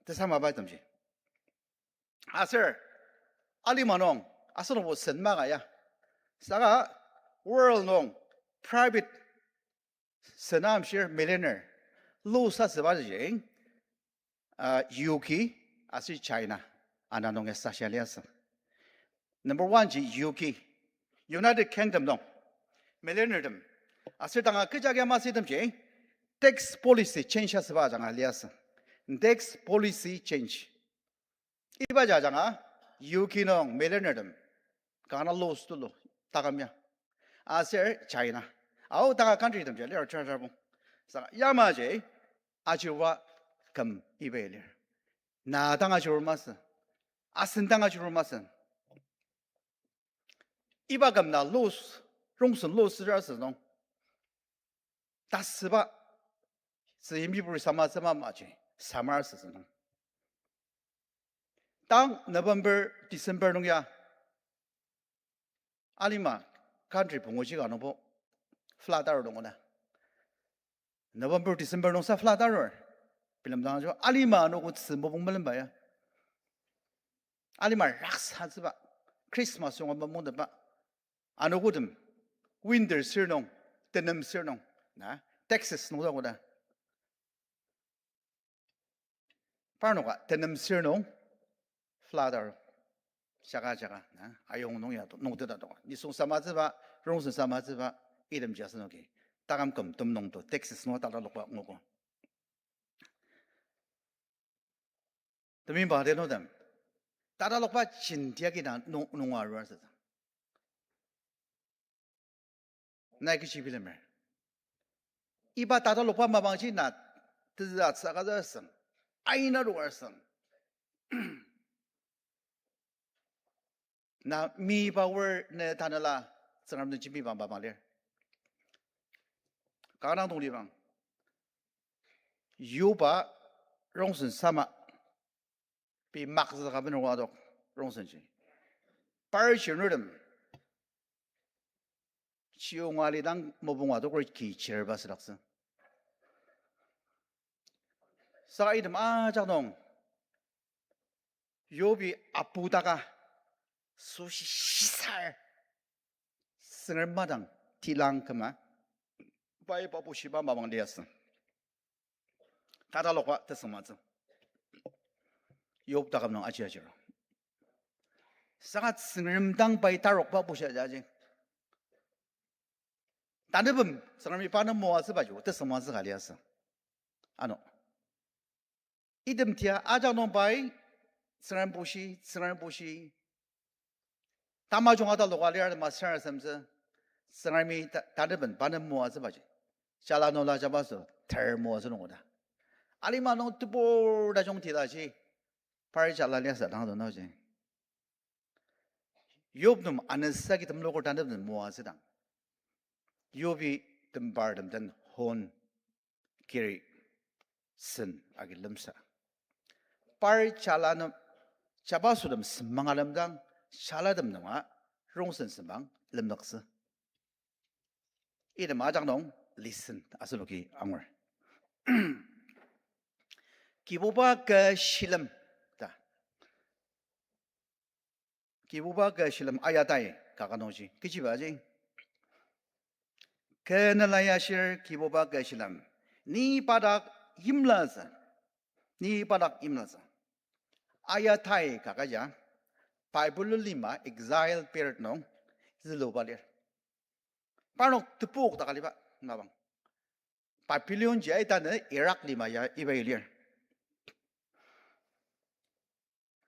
tesamaba itemji. Aser, alima nung, asenokbo sen maka ya. Saka, world nung, private, sen amshir millionaire, lose asübaji, uh, U K, aser China, ana nung ya sasha liasü. Number one ji U K, United Kingdom nung, millionaire tem. Aser tanga kecha kya masü itemji, tax policy change asüba ajanga liasü. Tax policy change. Iba jajanga, U K nung millionaire tem. Kanga lose tulu, takam ya. Aser China. Ao tanga country temji, lir char char bung. Sa, yamaji, ajiruba küm iba lir. Na tanga ajirur masü. Asen tanga ajirur masü. Iba küm na lose, rongsen lose sür asü nung. Tasüba, tzü yimyipur samatsü mamaji, summer season nung. Tang November, December nung ya, alima country punguji ka nungbo flood arur nungona. November, December nungsa flood arur. Bilemdang jo alima anogo tzü mopung melemba ya. Alima raksatsüba, Christmas yonga mamongteba. Anogotem, winter sür nung, tenem sür nung, na, Texas nung takoda. Parnoka tenem sür nung, flood arur. Jaka jaka, na, ayong nung ya to, nung teta to. Nisung samatsüba, rongsen samatsüba, itemji asenoki. Takam küm tem nung to, Texas nung tatalokba nguogo. Temeimba tenütem, tatalokba jenti agi na nung, nunga arur asütsü. Nai kechi bilemer. Iba tatalokba mapangji na tezü atsüka asüng, aina ro asüng. Na miba wor ne tanela Tsüngrem den jembiba mapang lir. Kanga dang tongtibang. Yoba rongsen sama. Pei makzüka benrong adok rongsenji. Par chirnurtem chiyonga lidang mopung adoker ki chirba südaktsü. Saka item ajak nung, Yobi apu taka, soshi shisar, Tsüngrem madang tilang küma, pai pa bushiba mapang liasü. Tatalokba tesüngmatsü. Yob taküm nung aji ajir. Saka Tsüngrem dang pai tarokba bushia jaji. Tanepem Tsüngremi pa nem moatsübaji tesüngmatsü ka liasü. Ano. Item tia ajak nung pai, Tsüngrem bushi, Tsüngrem bushi. Tamajung ataloka lir masür asemtsü, Tsüngremi ta-, tanepem pa nem moatsübaji. Jala nula jabaso, ter moatsü nung oda. Alima nung tebur tajung tilaji, par jala liasü dang adonaji. Yob nem anüsaki temloker tanepem moatsüdang, Yobi tembartem den hon kiri sen agi lemsa. Par jala nem, jabasotem semang alemdang, jalatem nunga rongsen semang lemnüktsü. Item ajak nung listen asenoki angur. Kibuba kü shilem ta. Kibuba kü shilem ayatai kaka nungji. Kechibaji. Kü nela ya ashir Kibuba kü shilem. Ni pa dak yimlatsü. Ni pa dak yimlatsü. Ayatai kaka ya, Bible lima exile period nung züluba lir. Parnok tepok dak aliba mapang. Babylon ji aita ne Iraq lima ya iba lir.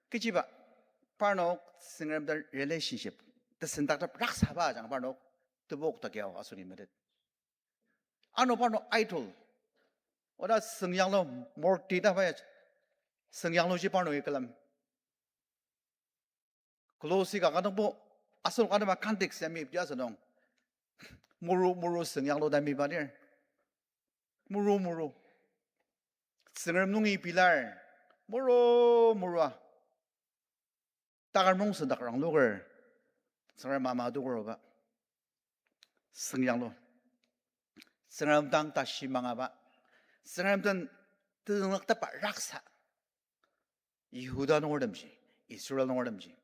Kechiba, parnok Tsüngrem den relationship tesendaktep raksaba ajanga parnok tebok dak yao asüni metet. Ano parnok idol, oda süngyanglu murti ta pa ya, süngyangluji parnoki külem. Kolosi kaka nungbo, asenok anema context ya meyipdi asünung, muru muru süngyanglu ta miba lir. Muru muru. Tsüngrem nungi pilar. Muru murua. Taküm rongsen dak rangluker, Tsüngrem ama adoker oba. Süngyanglu. Tsüngrem dang tashi mangaba. Tsüngrem den tezünglaktepba raksa. Yihuda nungertemji, Israel nungertemji.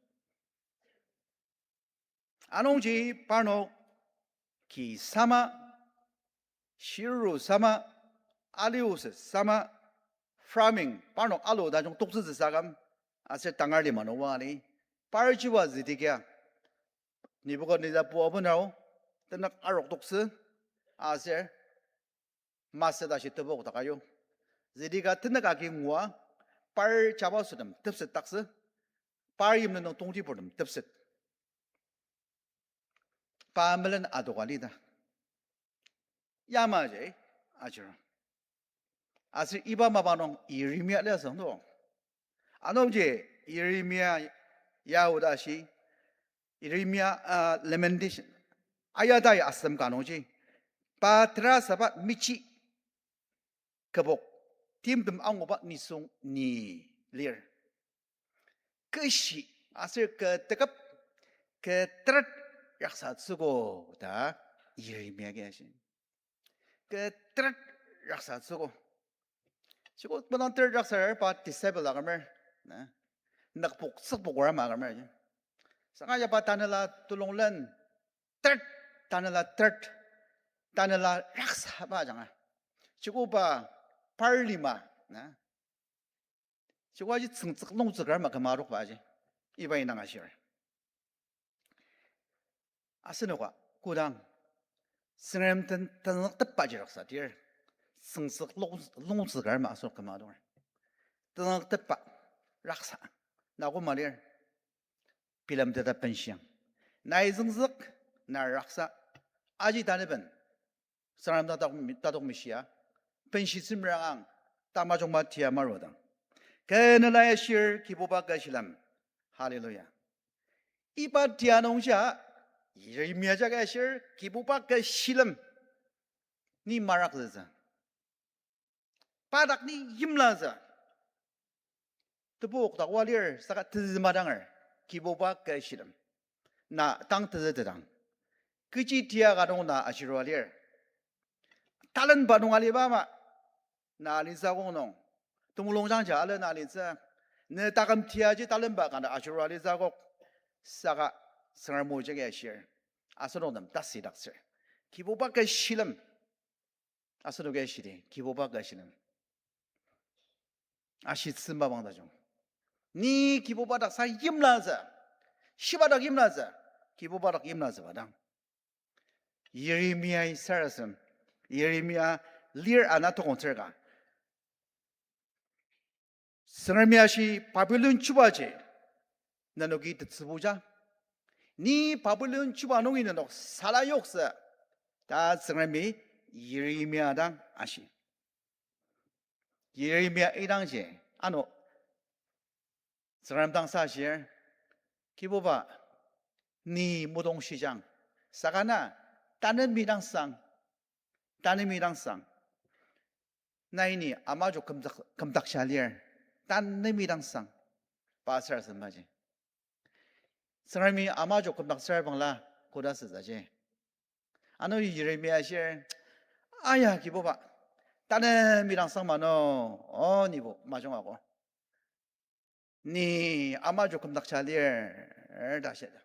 Anungji parnok ki sama, shiru sama, aliuse sama, farming, parnok alu tajung toktsütsü saküm, aser tangar lima nung wani, par jiwa Zedekia, Nebuchadnezzar pu abenrao, tenük arok toktsü, aser masü tashi tebok dak ayu. Zedekia tenük agi ngua, par jabasotem tepset taktsü, par yimli nung tongtiburtem tepset. Pa melen adoka lita. Yamaji, ajira. Aser iba mapa nung Yeremia liasü do. Anungji Yeremia ya oda shi, Yeremia, ah, Lamentation. Ayatai asem ka nungji. Pa terasaba mechi kübok, timtem anguba nisung ni lir. Keshi aser kü teküp, kü teret raksatsüogo ta Yeremia agi ashi. Kü teret raksatsüogo. Joko mudang teret raksarar pa disciple akümer. Na. Nükpok tsükpok wara ama akümer. Saka ya pa tanela tulunglen teret, tanela teret, tanela raksaba ajanga. Joko pa par lima, na. Joko aji tsüngtsük longtsüker ama küma adokba aji. Iba indang ashir. Asenoka, kodang, Tsüngrem ten-, tenüktepba ji raksa dir, tsüngtsük long-, longtsüker ama asenok küma adonger. Tenüktepba raksa, na koma lir, bilemteta benshiang. Nai tsüngtsük, na raksa, aji tanaben, Tsüngrem tatok, tatok mishia, benshitsü meranga, tamajungba tia marudang. Kü nela ashir Kibuba kü shilem. Hallelujah. Iba tia nungja, Yeremia jagi ashir Kibuba kü shilem. Ni marakzütsü. Pa dak ni yimlatsü. Tebok dak wa lir saka tezü madanger, Kibuba kü shilem. Na tang tezü tedang, kechi tia ka nung na ashirua lir. Talenba nung aliba ama, na alitsü akok nung, temulungjangja ale na alitsü, ne taküm tiaji talenba ka na ashirua alitsü akok, saka Tsüngrem o jagi ashir, asenok nem tasidaktsür. Kibuba kü shilem. Asenoki ashidi, Kibuba kü shilem. Ashitsü mapang tajung. Ni Kibuba dak sa yimlatsü, shiba dak yimlatsü, Kibuba dak yimlatsüba dang. Yeremiai sarasadem, Yeremia lir ana tokong terka. Tsüngremi ashi Babilon chubaji nenoki tetsübuja. Ni Babilon chuba nungi nenok sala yoktsü ta Tsüngremi Yeremia dang ashi. Yeremia idangji, ano, Tsüngrem dang sa ashir, Kibuba, ni mudong shijang, saka na, tanemi dang sang, tanemi dang sang. Nai ni ama jo kümdak, kümdakja lir, tanemi dang sang. Pa sarasadem aji. Tsüngremi ama jo kümdaktsür bangla koda sütsü ji. Ano Yeremia ashir, aya Kibuba, tanemi dang sang ma no, o nibo majung ako. Ni ama jo kümdakja lir ta shia.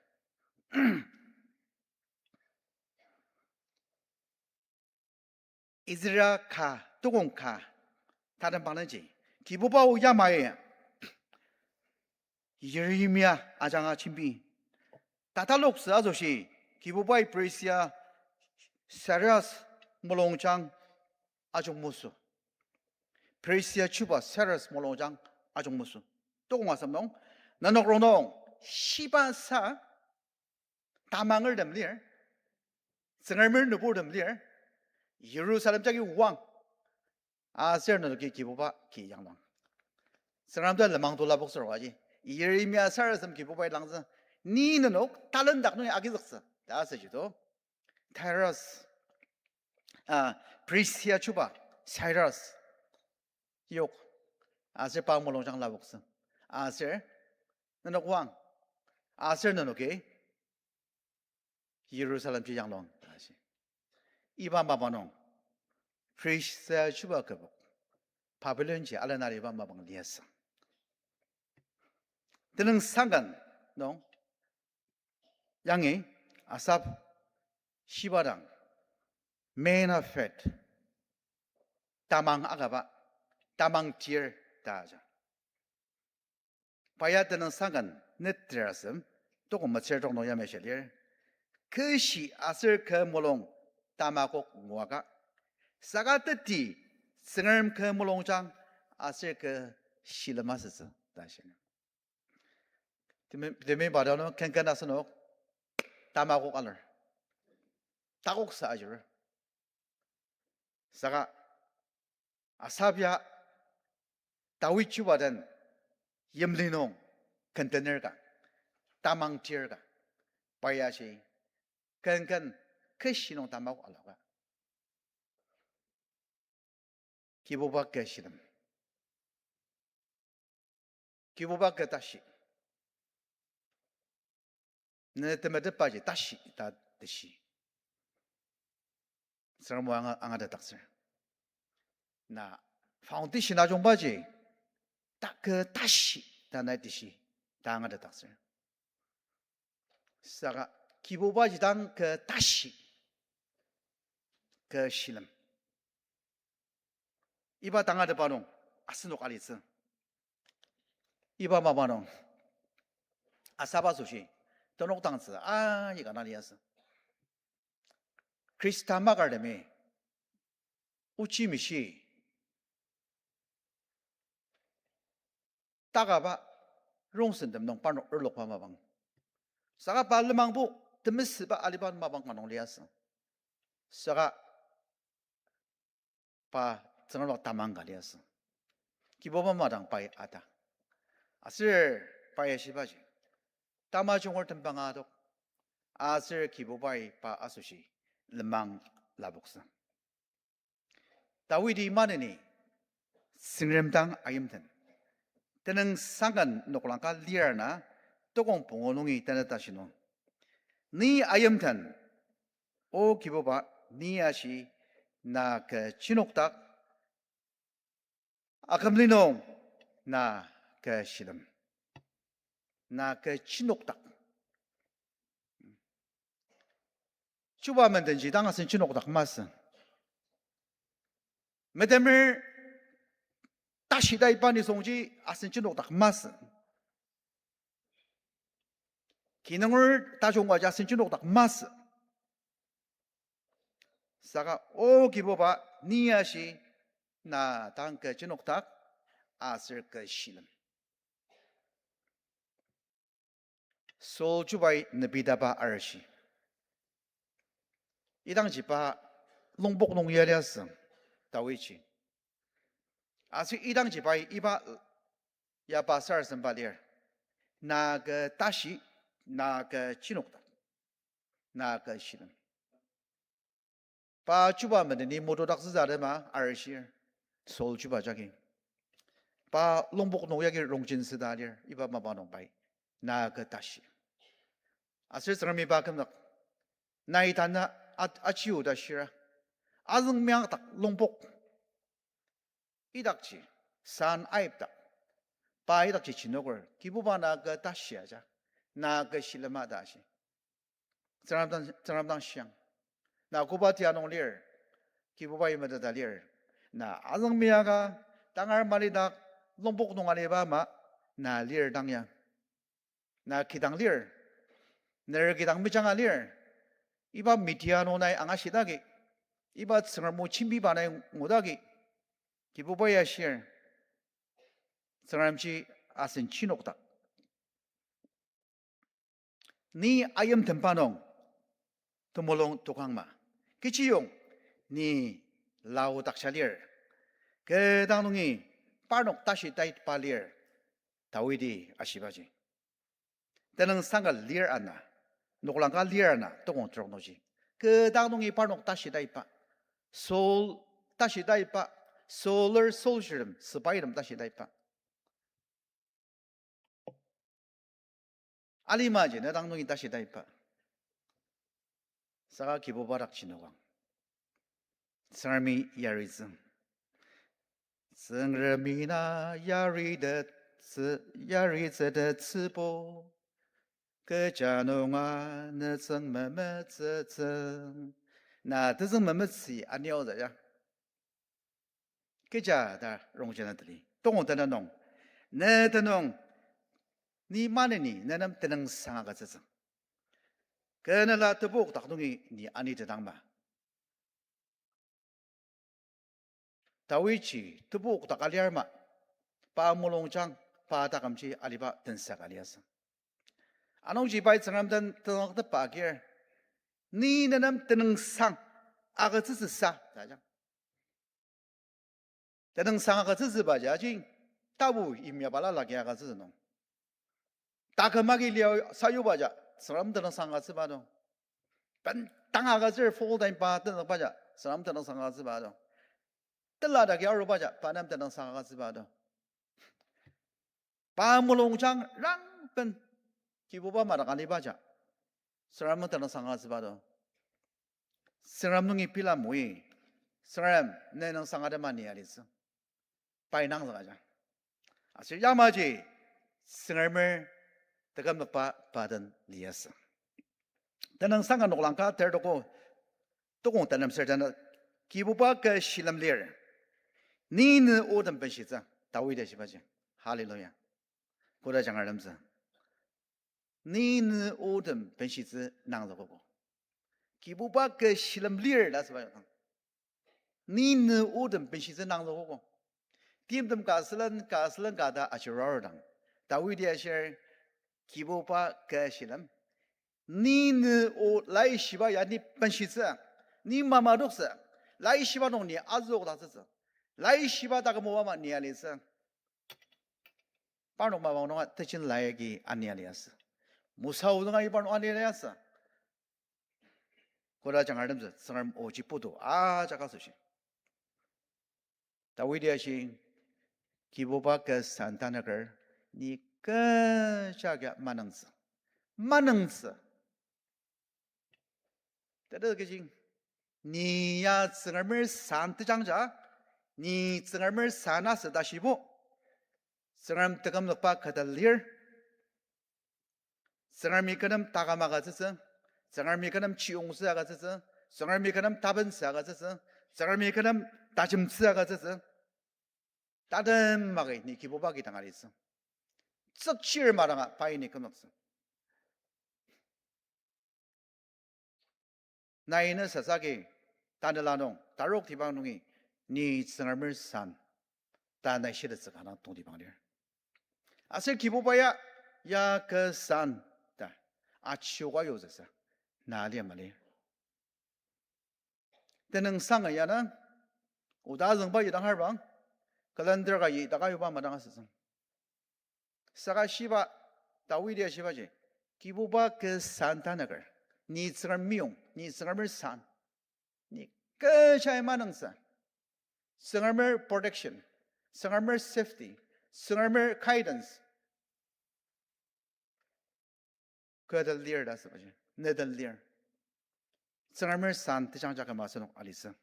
Ezra ka, tokong ka, tatem panglenji, Kibuba o yamai Yeremia ajanga jembi. Tataloktsü asoshi, Kibubai Persia Cyrus mulungjang ajungmesü. Persia chuba Cyrus mulungjang ajungmesü. Tokong asem nung, nenok rongnung shiba sa tamangertem lir, Tsüngremer nüburtem lir, Jerusalem jagi wang, aser nenoki Kibuba ki yangdang. Tsüngrem ta lenmang to lapoktsür aji. Yeremia sarasadem Kibubai langtsü. Ni nenok talent dak nungi agizüktsü ta asüji to. Cyrus, ah, Persia chuba Cyrus yok. Aser pa mulungjang lapoktsü. Aser nenok wang. Aser nenoki Jerusalem ji yangdang ta shi. Iba mapa nung, Persia chuba kübok, Babilon ji alenari iba mapang liasü. Tenüngsangken nung, yangi Asaph shiba dang, man of faith, tamang akaba, tamang tir ta aja. Pa ya Tenüngsangken neter asem, tokong metsür trok nung yamai shia lir. Keshi aser kü mulung tamakok nguaka. Saka teti Tsüngrem kü mulungjang aser kü shilem asütsü ta shi. Temi, temi pa dang nung kenken asenok tamakok alur. Takoksa ajur. Saka Asaph ya Dawid chuba den yimli nung kentener ka, tamang tir ka, pa ya shi kenken keshi nung tamakok aloka. Kibuba kü shilem. Kibuba kü tashi. Ne temetetbaji tashi ta teshi. Tsüngrem o anga, angatetdaktsür. Na foundation ajungbaji, ta kü tashi ta nai teshi ta angatetdaktsür. Saka Kibubaji dang kü tashi, kü shilem. Iba tangatetba nung asenok alitsü. Iba mapa nung asaba asoshi tenokdangtsü aika na liasü. Khrista makartemi ochi mishi takaba rongsentem nung parnok erlokba mapang. Saka pa lenmangbo temesüba aliba mapang ka nung liasü. Saka pa Tsüngrem dak tamang ka liasü. Kibuba madang pai ata. Aser pai ashibaji, tamajunger tembang adok. Aser Kibubai pa asoshi lenmang lapoksa. Dawidi maneni Tsüngrem dang ayimten, tenüngsang ken noklang ka lir ana, tokong pungu nungi tanü tashi nung, ni ayimten, O Kibuba, ni ashi, na kü chinokdak, akümli nung na kü shilem, na kü chinokdak. Chuba mendenji dang asen chinokdak masü. Metemer tashi taiba nisungji asen chinokdak masü. Kinunger tajungbaji asen chinokdak masü. Saka O Kibuba, ni ashi, na dang kü chinokdak aser kü shilem. Saul chubai nebitaba arishi. Idangji pa longpok nung ya liasü, Dawidji. Aser idangji pai iba yaba sarasademba lir. Na kü tashi, na kü chinokdak, na kü shilem. Pa chuba meneni motodaktsüsa atema arishir, Saul chuba jagi. Pa longpok nung yagi rongjin süda lir, iba mapa nung pai na kü tashi. Aser Tsüngremi pa kümdak, nai tanü a-, achiu ta shira, azüng meyangdak longpok idakji san aipdak, pa idakji chinoker, Kibuba na kü tashi aja, na kü shilema ta ashi. Tsüngrem dang, Tsüngrem dang shiang. Na koba tia nung lir, Kibubai meteta lir. Na azüng meyaka, tangar malidak, longpok nung aliba ama, na lir dang ya. Na kidang lir. Ner kidang mejanga lir. Iba media nung nai angashidaki, iba Tsüngrem o jembiba nai ngudaki, Kibubai ashir, Tsüngremji asen chinokdak. Ni ayimtenba nung temulung tokangma, kechiyong ni laodakja lir. Kü dang nungi parnok tashi taiba lir, Dawidi ashibaji. Tenüngsang ka lir ana, noklang ka lir ana, tokong trok nungji. Kü dang nungi parnok tashi taiba, Saul tashi taiba, Sauler soldier tem, sepai tem tashi taiba. Alimaji ne dang nungi tashi taiba. Saka Kibuba dak chinokang, Tsüngremi yaritsü. Tsüngremi na yaritettsü, yaritsütettsübo, kecha nunga nütsüng memetsütsü. Na tetsüng memetsü anio ta ya. Kecha ta rongjena tali. Tongong tena nung, ne tenüng, ni maneni ne nem tenüngsang agütsütsü. Kü nela tebok dak nungi ni anitetangma. Dawidji tebok dak aliar ma, pa mulungjang, pa takümji aliba tensa ka liasü. Anungji pai Tsüngrem den tenüngtepba agir, ni ne nem tenüngsang agütsütsüsa ta ajang. Tenüngsang agütsütsübaji aji, tapu yimya balala agi agütsütsü nung, taküm agi lia sayubaja, Tsüngrem tenüngsang agütsüba do. Bendang agütsür full time pa tenükbaja, Tsüngrem tenüngsang agütsüba do. tela dagi arubaja, pa nem tenüngsang agütsüba to. Pa mulungjang rangben Kibuba madak alibaja, Tsüngrem tenüngsang agütsüba to. Tsüngrem nungi pila moi, Tsüngrem ne nüngsang atema ni alitsü. Pai nangzüka ja. Aser yamaji Tsüngremer tekümzükba pa den liasü. Tenüngsang ka noklang ka ter toko, tokong tenem ser tena, Kibuba kü shilem lir. Ni nü otem benshitsü, Dawidi shibaji. Hallelujah. Koda jangar lemtsü. Ni nü otem benshitsü nangzükogo. Kibuba kü shilem lir ta asüba dang. Ni nü otem benshitsü nangzükogo. Timtem ka sülen, ka sülen ka ta ajurardang, Dawidi ashir, Kibuba kü shilem. Ni nü o laishiba ya ni benshitsü, ni mamadoktsü, laishiba nung ni azüokdaktsütsü, laishiba taküm o ama ni alitsü. Parnok mapang nunga tejen lai agi ani aliasü. Mosa o nunga iba nung ani aliasü. Koda jangar lemtsü, Tsüngrem oji putu ajak asoshi, Dawidi ashi, Kibuba kü san tanüker, ni kecha kia manüngtsü. Manüngtsü. Tete kechi, ni ya Tsüngremer san tejangja, ni Tsüngremer san asü ta shibo, Tsüngrem tekümzükba kü ta lir. Tsüngremi kü nem taküm agütsütsü, Tsüngremi kü nem chiyongtsü agütsütsü, Tsüngremi kü nem tapentsü agütsütsü, Tsüngremi kü nem tajemtsü agütsütsü. Tatem agi ni Kibuba kidang alitsü. Tsükchir madanga pai ni kümzüktsü. Nai ne sasagi, tanela nung, tarok tibang nungi, ni Tsüngremer san ta nai shitettsü kanga tongtibang lir. Aser Kibuba ya, ya kü san ta achioka yozüsa, na lia mali. Tenüngsang ya na, oda züngba yidang harbang, calendar ka yi daka yuba madang asütsü. Saka shiba, Dawidi ashibaji, Kibuba kü san tanüker, ni Tsüngrem meyong, ni Tsüngremer san, ni kecha manüngtsü. Tsüngremer protection, Tsüngremer safety, Tsüngremer guidance kü den lir ta asübaji, ne den lir. Tsüngremer san tejangja küma asenok alitsü.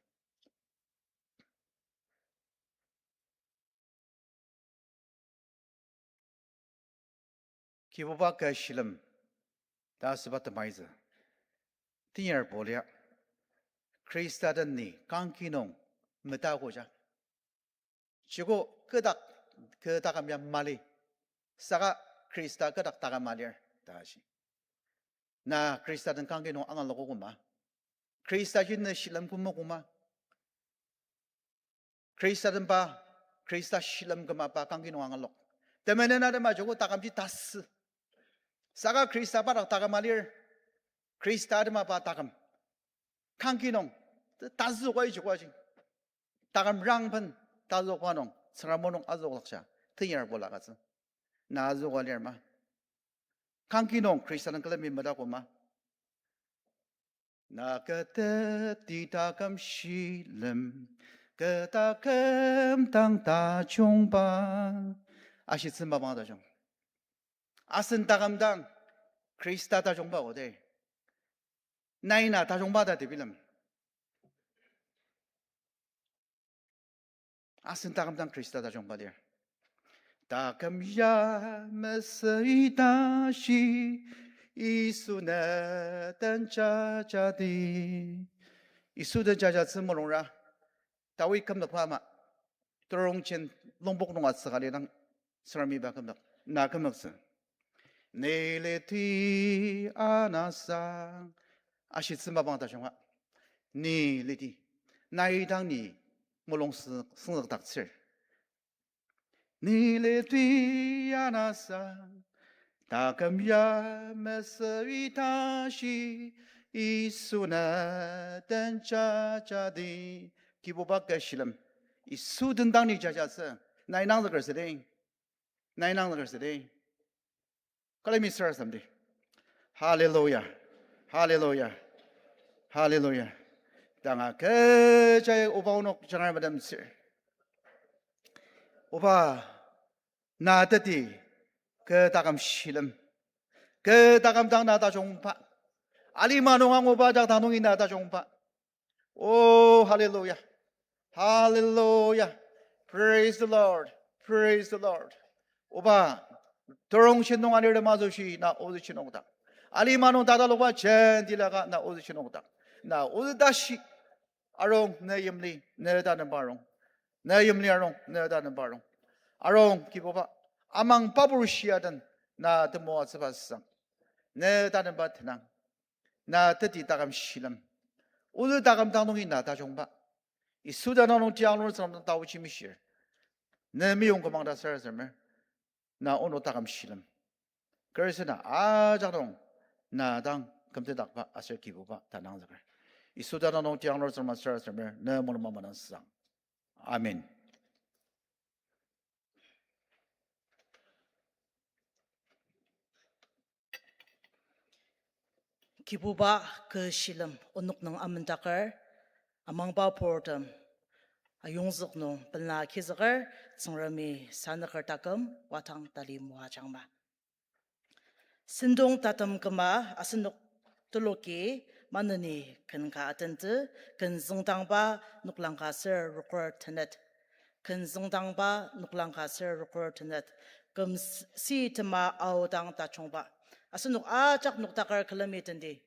Kibuba kü shilem ta asüba temaitsü. Tenyar Paul ya, Khrista den ni kangki nung metakoja, chiko kü dak, kü taküm ya mali, saka Khrista kü dak taküm alir ta ashi. Na Khrista den kangki nung angaloko koma, Khrista ji ne shilem kümogo ma, Khrista den pa, Khrista shilem küma pa kangki nung angalok. Temenen atema joko takümji tasü, saka Khrista pa dak taküm alir. Khrista atema pa taküm kangki nung ta-, tazüoka ijokoji. Taküm rangben tazüokba nung Tsüngrem o nung azüoklakja, tenyar Paul agütsü. Na azüoka lir ma? Kangki nung Khrista den külemi metako ma? Na kü teti taküm shilem, kü taküm dang tajungba. Ashitsü mapang tajung. Asen taküm dang Khrista tajungba ode. Nai na tajungba ta tebilem. Asen taküm dang Khrista tajungba lir. Taküm ya mesüi tashi, Yisu ne den jajadi. Yisu den jajatsü mulungra, Dawid kümzükba ama, Turongjen Longpok nung atsüka lidang, Tsüngremi pa kümzük, na kümzüktsü. Ni liti anasa, ashitsü mapang tajunga, ni liti, nai dang ni mulung sü-, süngzükdaktsür. Ni liti anasa, taküm ya mesüi tashi, Yisu ne den jajadi. Kibuba kü shilem, Yisu den dang ni jajatsü, nai nangzüker südi. Nai nangzüker südi. Külemi sarasademdi. Hallelujah. Hallelujah. Hallelujah. Tanga kecha oba onok jangar madam sir. Oba, na teti, kü taküm shilem. Kü taküm dang na tajungba. Alima nung anguba ajak dang nungi na tajungba. Oh, hallelujah. Hallelujah. Praise the Lord. Praise the Lord. Oba, terong shin nung anir tema asoshi na ozü shinokdak. Alima nung tatalokba jenti laka na ozü shinokdak. Na ozü tashi. Arung, ne yimli, ne tanenba arung. Ne yimli arung, ne tanenba arung. Arung, Kibuba, amang papur shia den, na temoatsüba sang. Ne tanenba tenang. Na teti taküm shilem. Ozü taküm dang nungi na tajungba. Yisu tenüng nung tiang nung tsüngdang taochi mishir. Ne meyong kümang ta sarasademer. Na onok taküm shilem. Keriso na ajak nung na dang kümtetdakba aser Kibuba ta nangzüker. Yisu tenüng nung tiang nung tsüngdang sarasademer. Ne mulung ama dang sang. Amen. Kibuba, kü shilem onok nung amendaker, amangba purtem ayongzük nung pela kizüker, Tsüngremi sanüker taküm, wadang tali moajangma. Sentong tatem küma asenok teloki maneni ken ka atenti, ken züngdangba noklang ka ser rokur tenet. Ken züngdangba noklang ka ser rokur tenet. Küm s-, si tema aodang tajungba. Asenok ajak noktaker külemi tendi.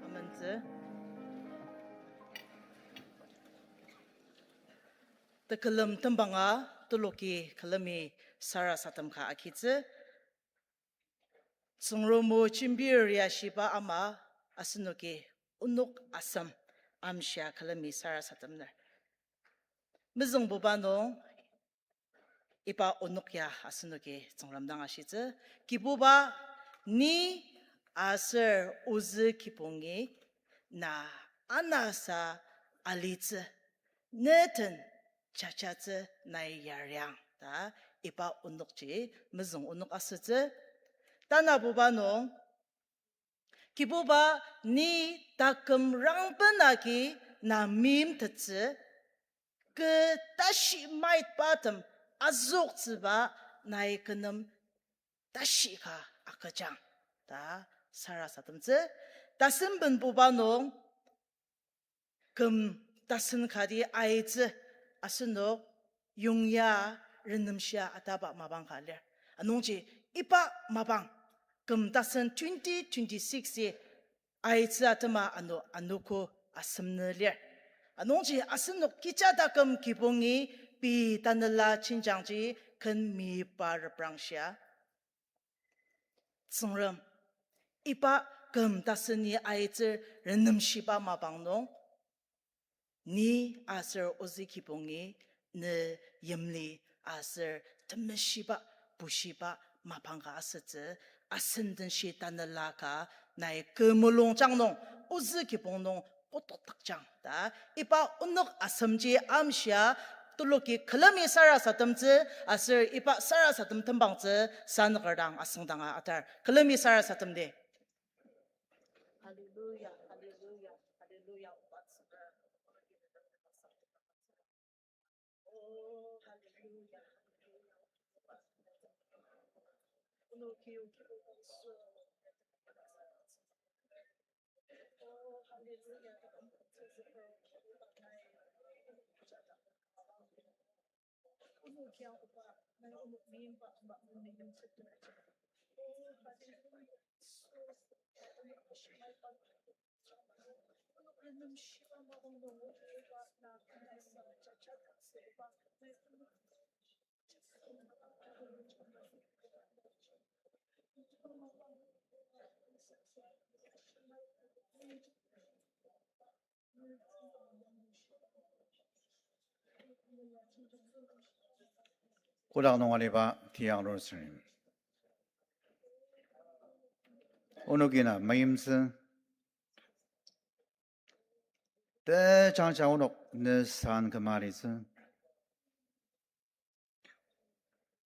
Amentsü. Tekülem tembanga teloki külemi sarasadem ka agitsü. Tsüngrem o jembir ya shiba ama asenoki onok asem amshia külemi sarasademner. Mezüngbuba nung iba onok ya asenoki Tsüngrem dang ashitsü, Kibuba, ni aser ozü kibongi na anasa alitsü, ne den jajatsü nai yariang ta iba onokji mezüng onok asütsü. Tanabuba nung, Kibuba, ni taküm rangben agi na meimtettsü, kü tashi maitbatem azüktsüba nai kü nem tashi ka agüjang ta sarasademtsü. Tasen benbuba nung, küm tasen kati aitsü asenok yongya renemshia ataba mapang ka lir. Anungji iba mapang küm tasen twenty twenty-six-i aitsü atema ano anogo asem nü lir. Anungji asenok kecha taküm kibongi pei tanela jenjangji ken meyipa reprangshia Tsüngrem, iba küm taseni aitsür renemshiba mapang nung, ni aser ozü kibongi ne yimli aser temeshiba, bushiba mapang ka asütsü, asen denshi tanela ka nai kü mulungjang nung, ozü kibong nung, putuktakjang ta, iba onok asemji amshia, tuluki külemi sarasademtsü, aser iba sarasadem tembangtsü, sanüker dang asüngdanga atar. Külemi sarasademdi. Hallelujah, hallelujah, hallelujah. Oh, hallelujah, hallelujah. Kodak nung aliba tiang rosary. Onok ina mayimtsü. Tejangja onok ne san kemaritsü.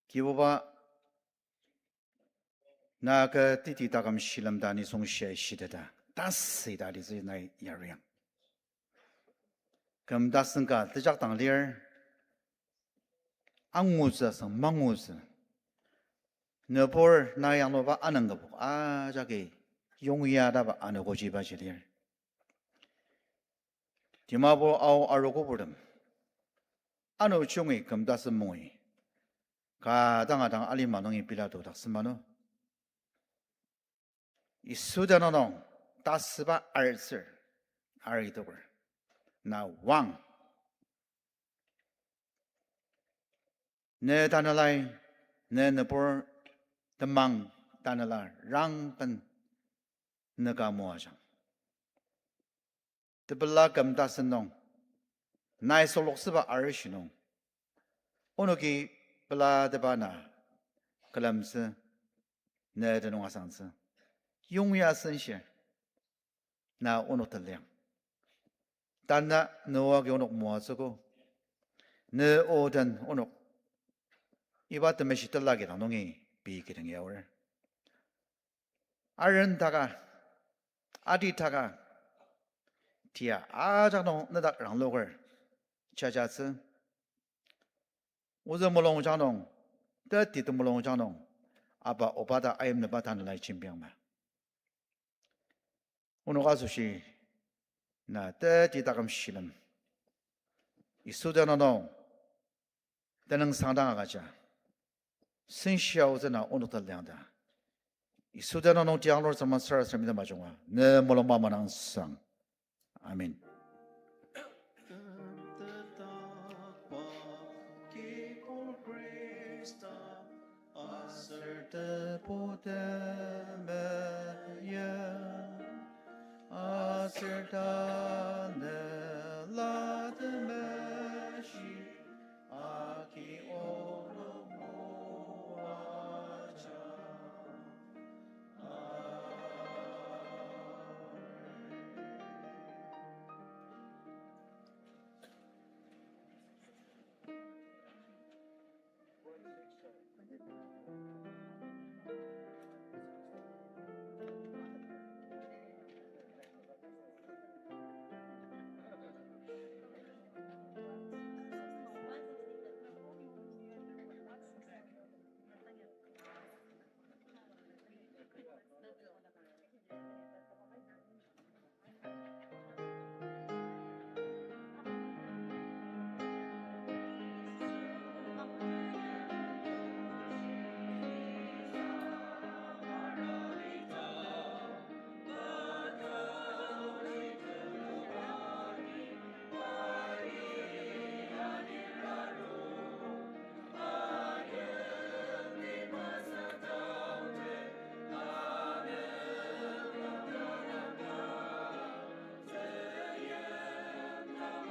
Kibuba, na kü teti taküm shilem ta nisung shia shiteta, tasü ita litsü nai yariang. Küm tasen ka tejakdang lir, angutsü asang mangutsü. Nübur na yangluba anüng kübok ajaki yongya taba anogojiba ji lir. Dimapur Ao arogo purtem. Ano chungi küm tasen mungui. Ka dang adang alima nungi pilato taksema no. Yisu tenüng nung tasüba artsür. Aritoker. Na wang. Ne tanelai, ne nübur temang tanela rangben ne ka moajang. Tepela küm tasen nung, nai soloksüba arishi nung, onoki pelatepa na külemtsü, ne tenüng asangtsü. Yongya senshir, na onok teliang. Tanü Noa agi onok moatsüogo. Ne o den onok. Iba temeshi tela kidang nungi pei kidang yaor. Aren taka, adi taka, tia ajak nung nedak rangloker, jajatsü. Ozü mulungjang nung, teti temulungjang nung, aba oba ta ayimnüba tanelai jembiang ma. Onok asoshi, na teti taküm shilem. Yisu tenüng nung, tenüng sangdang agüja. Senshia otsü na onok teliang ta. Yisu tenüng nung tiang lur Tsüngrem sarasadem ita majunga. Ne mulung mama nang sang. Amen. Aser tebu temeim, aser aser ta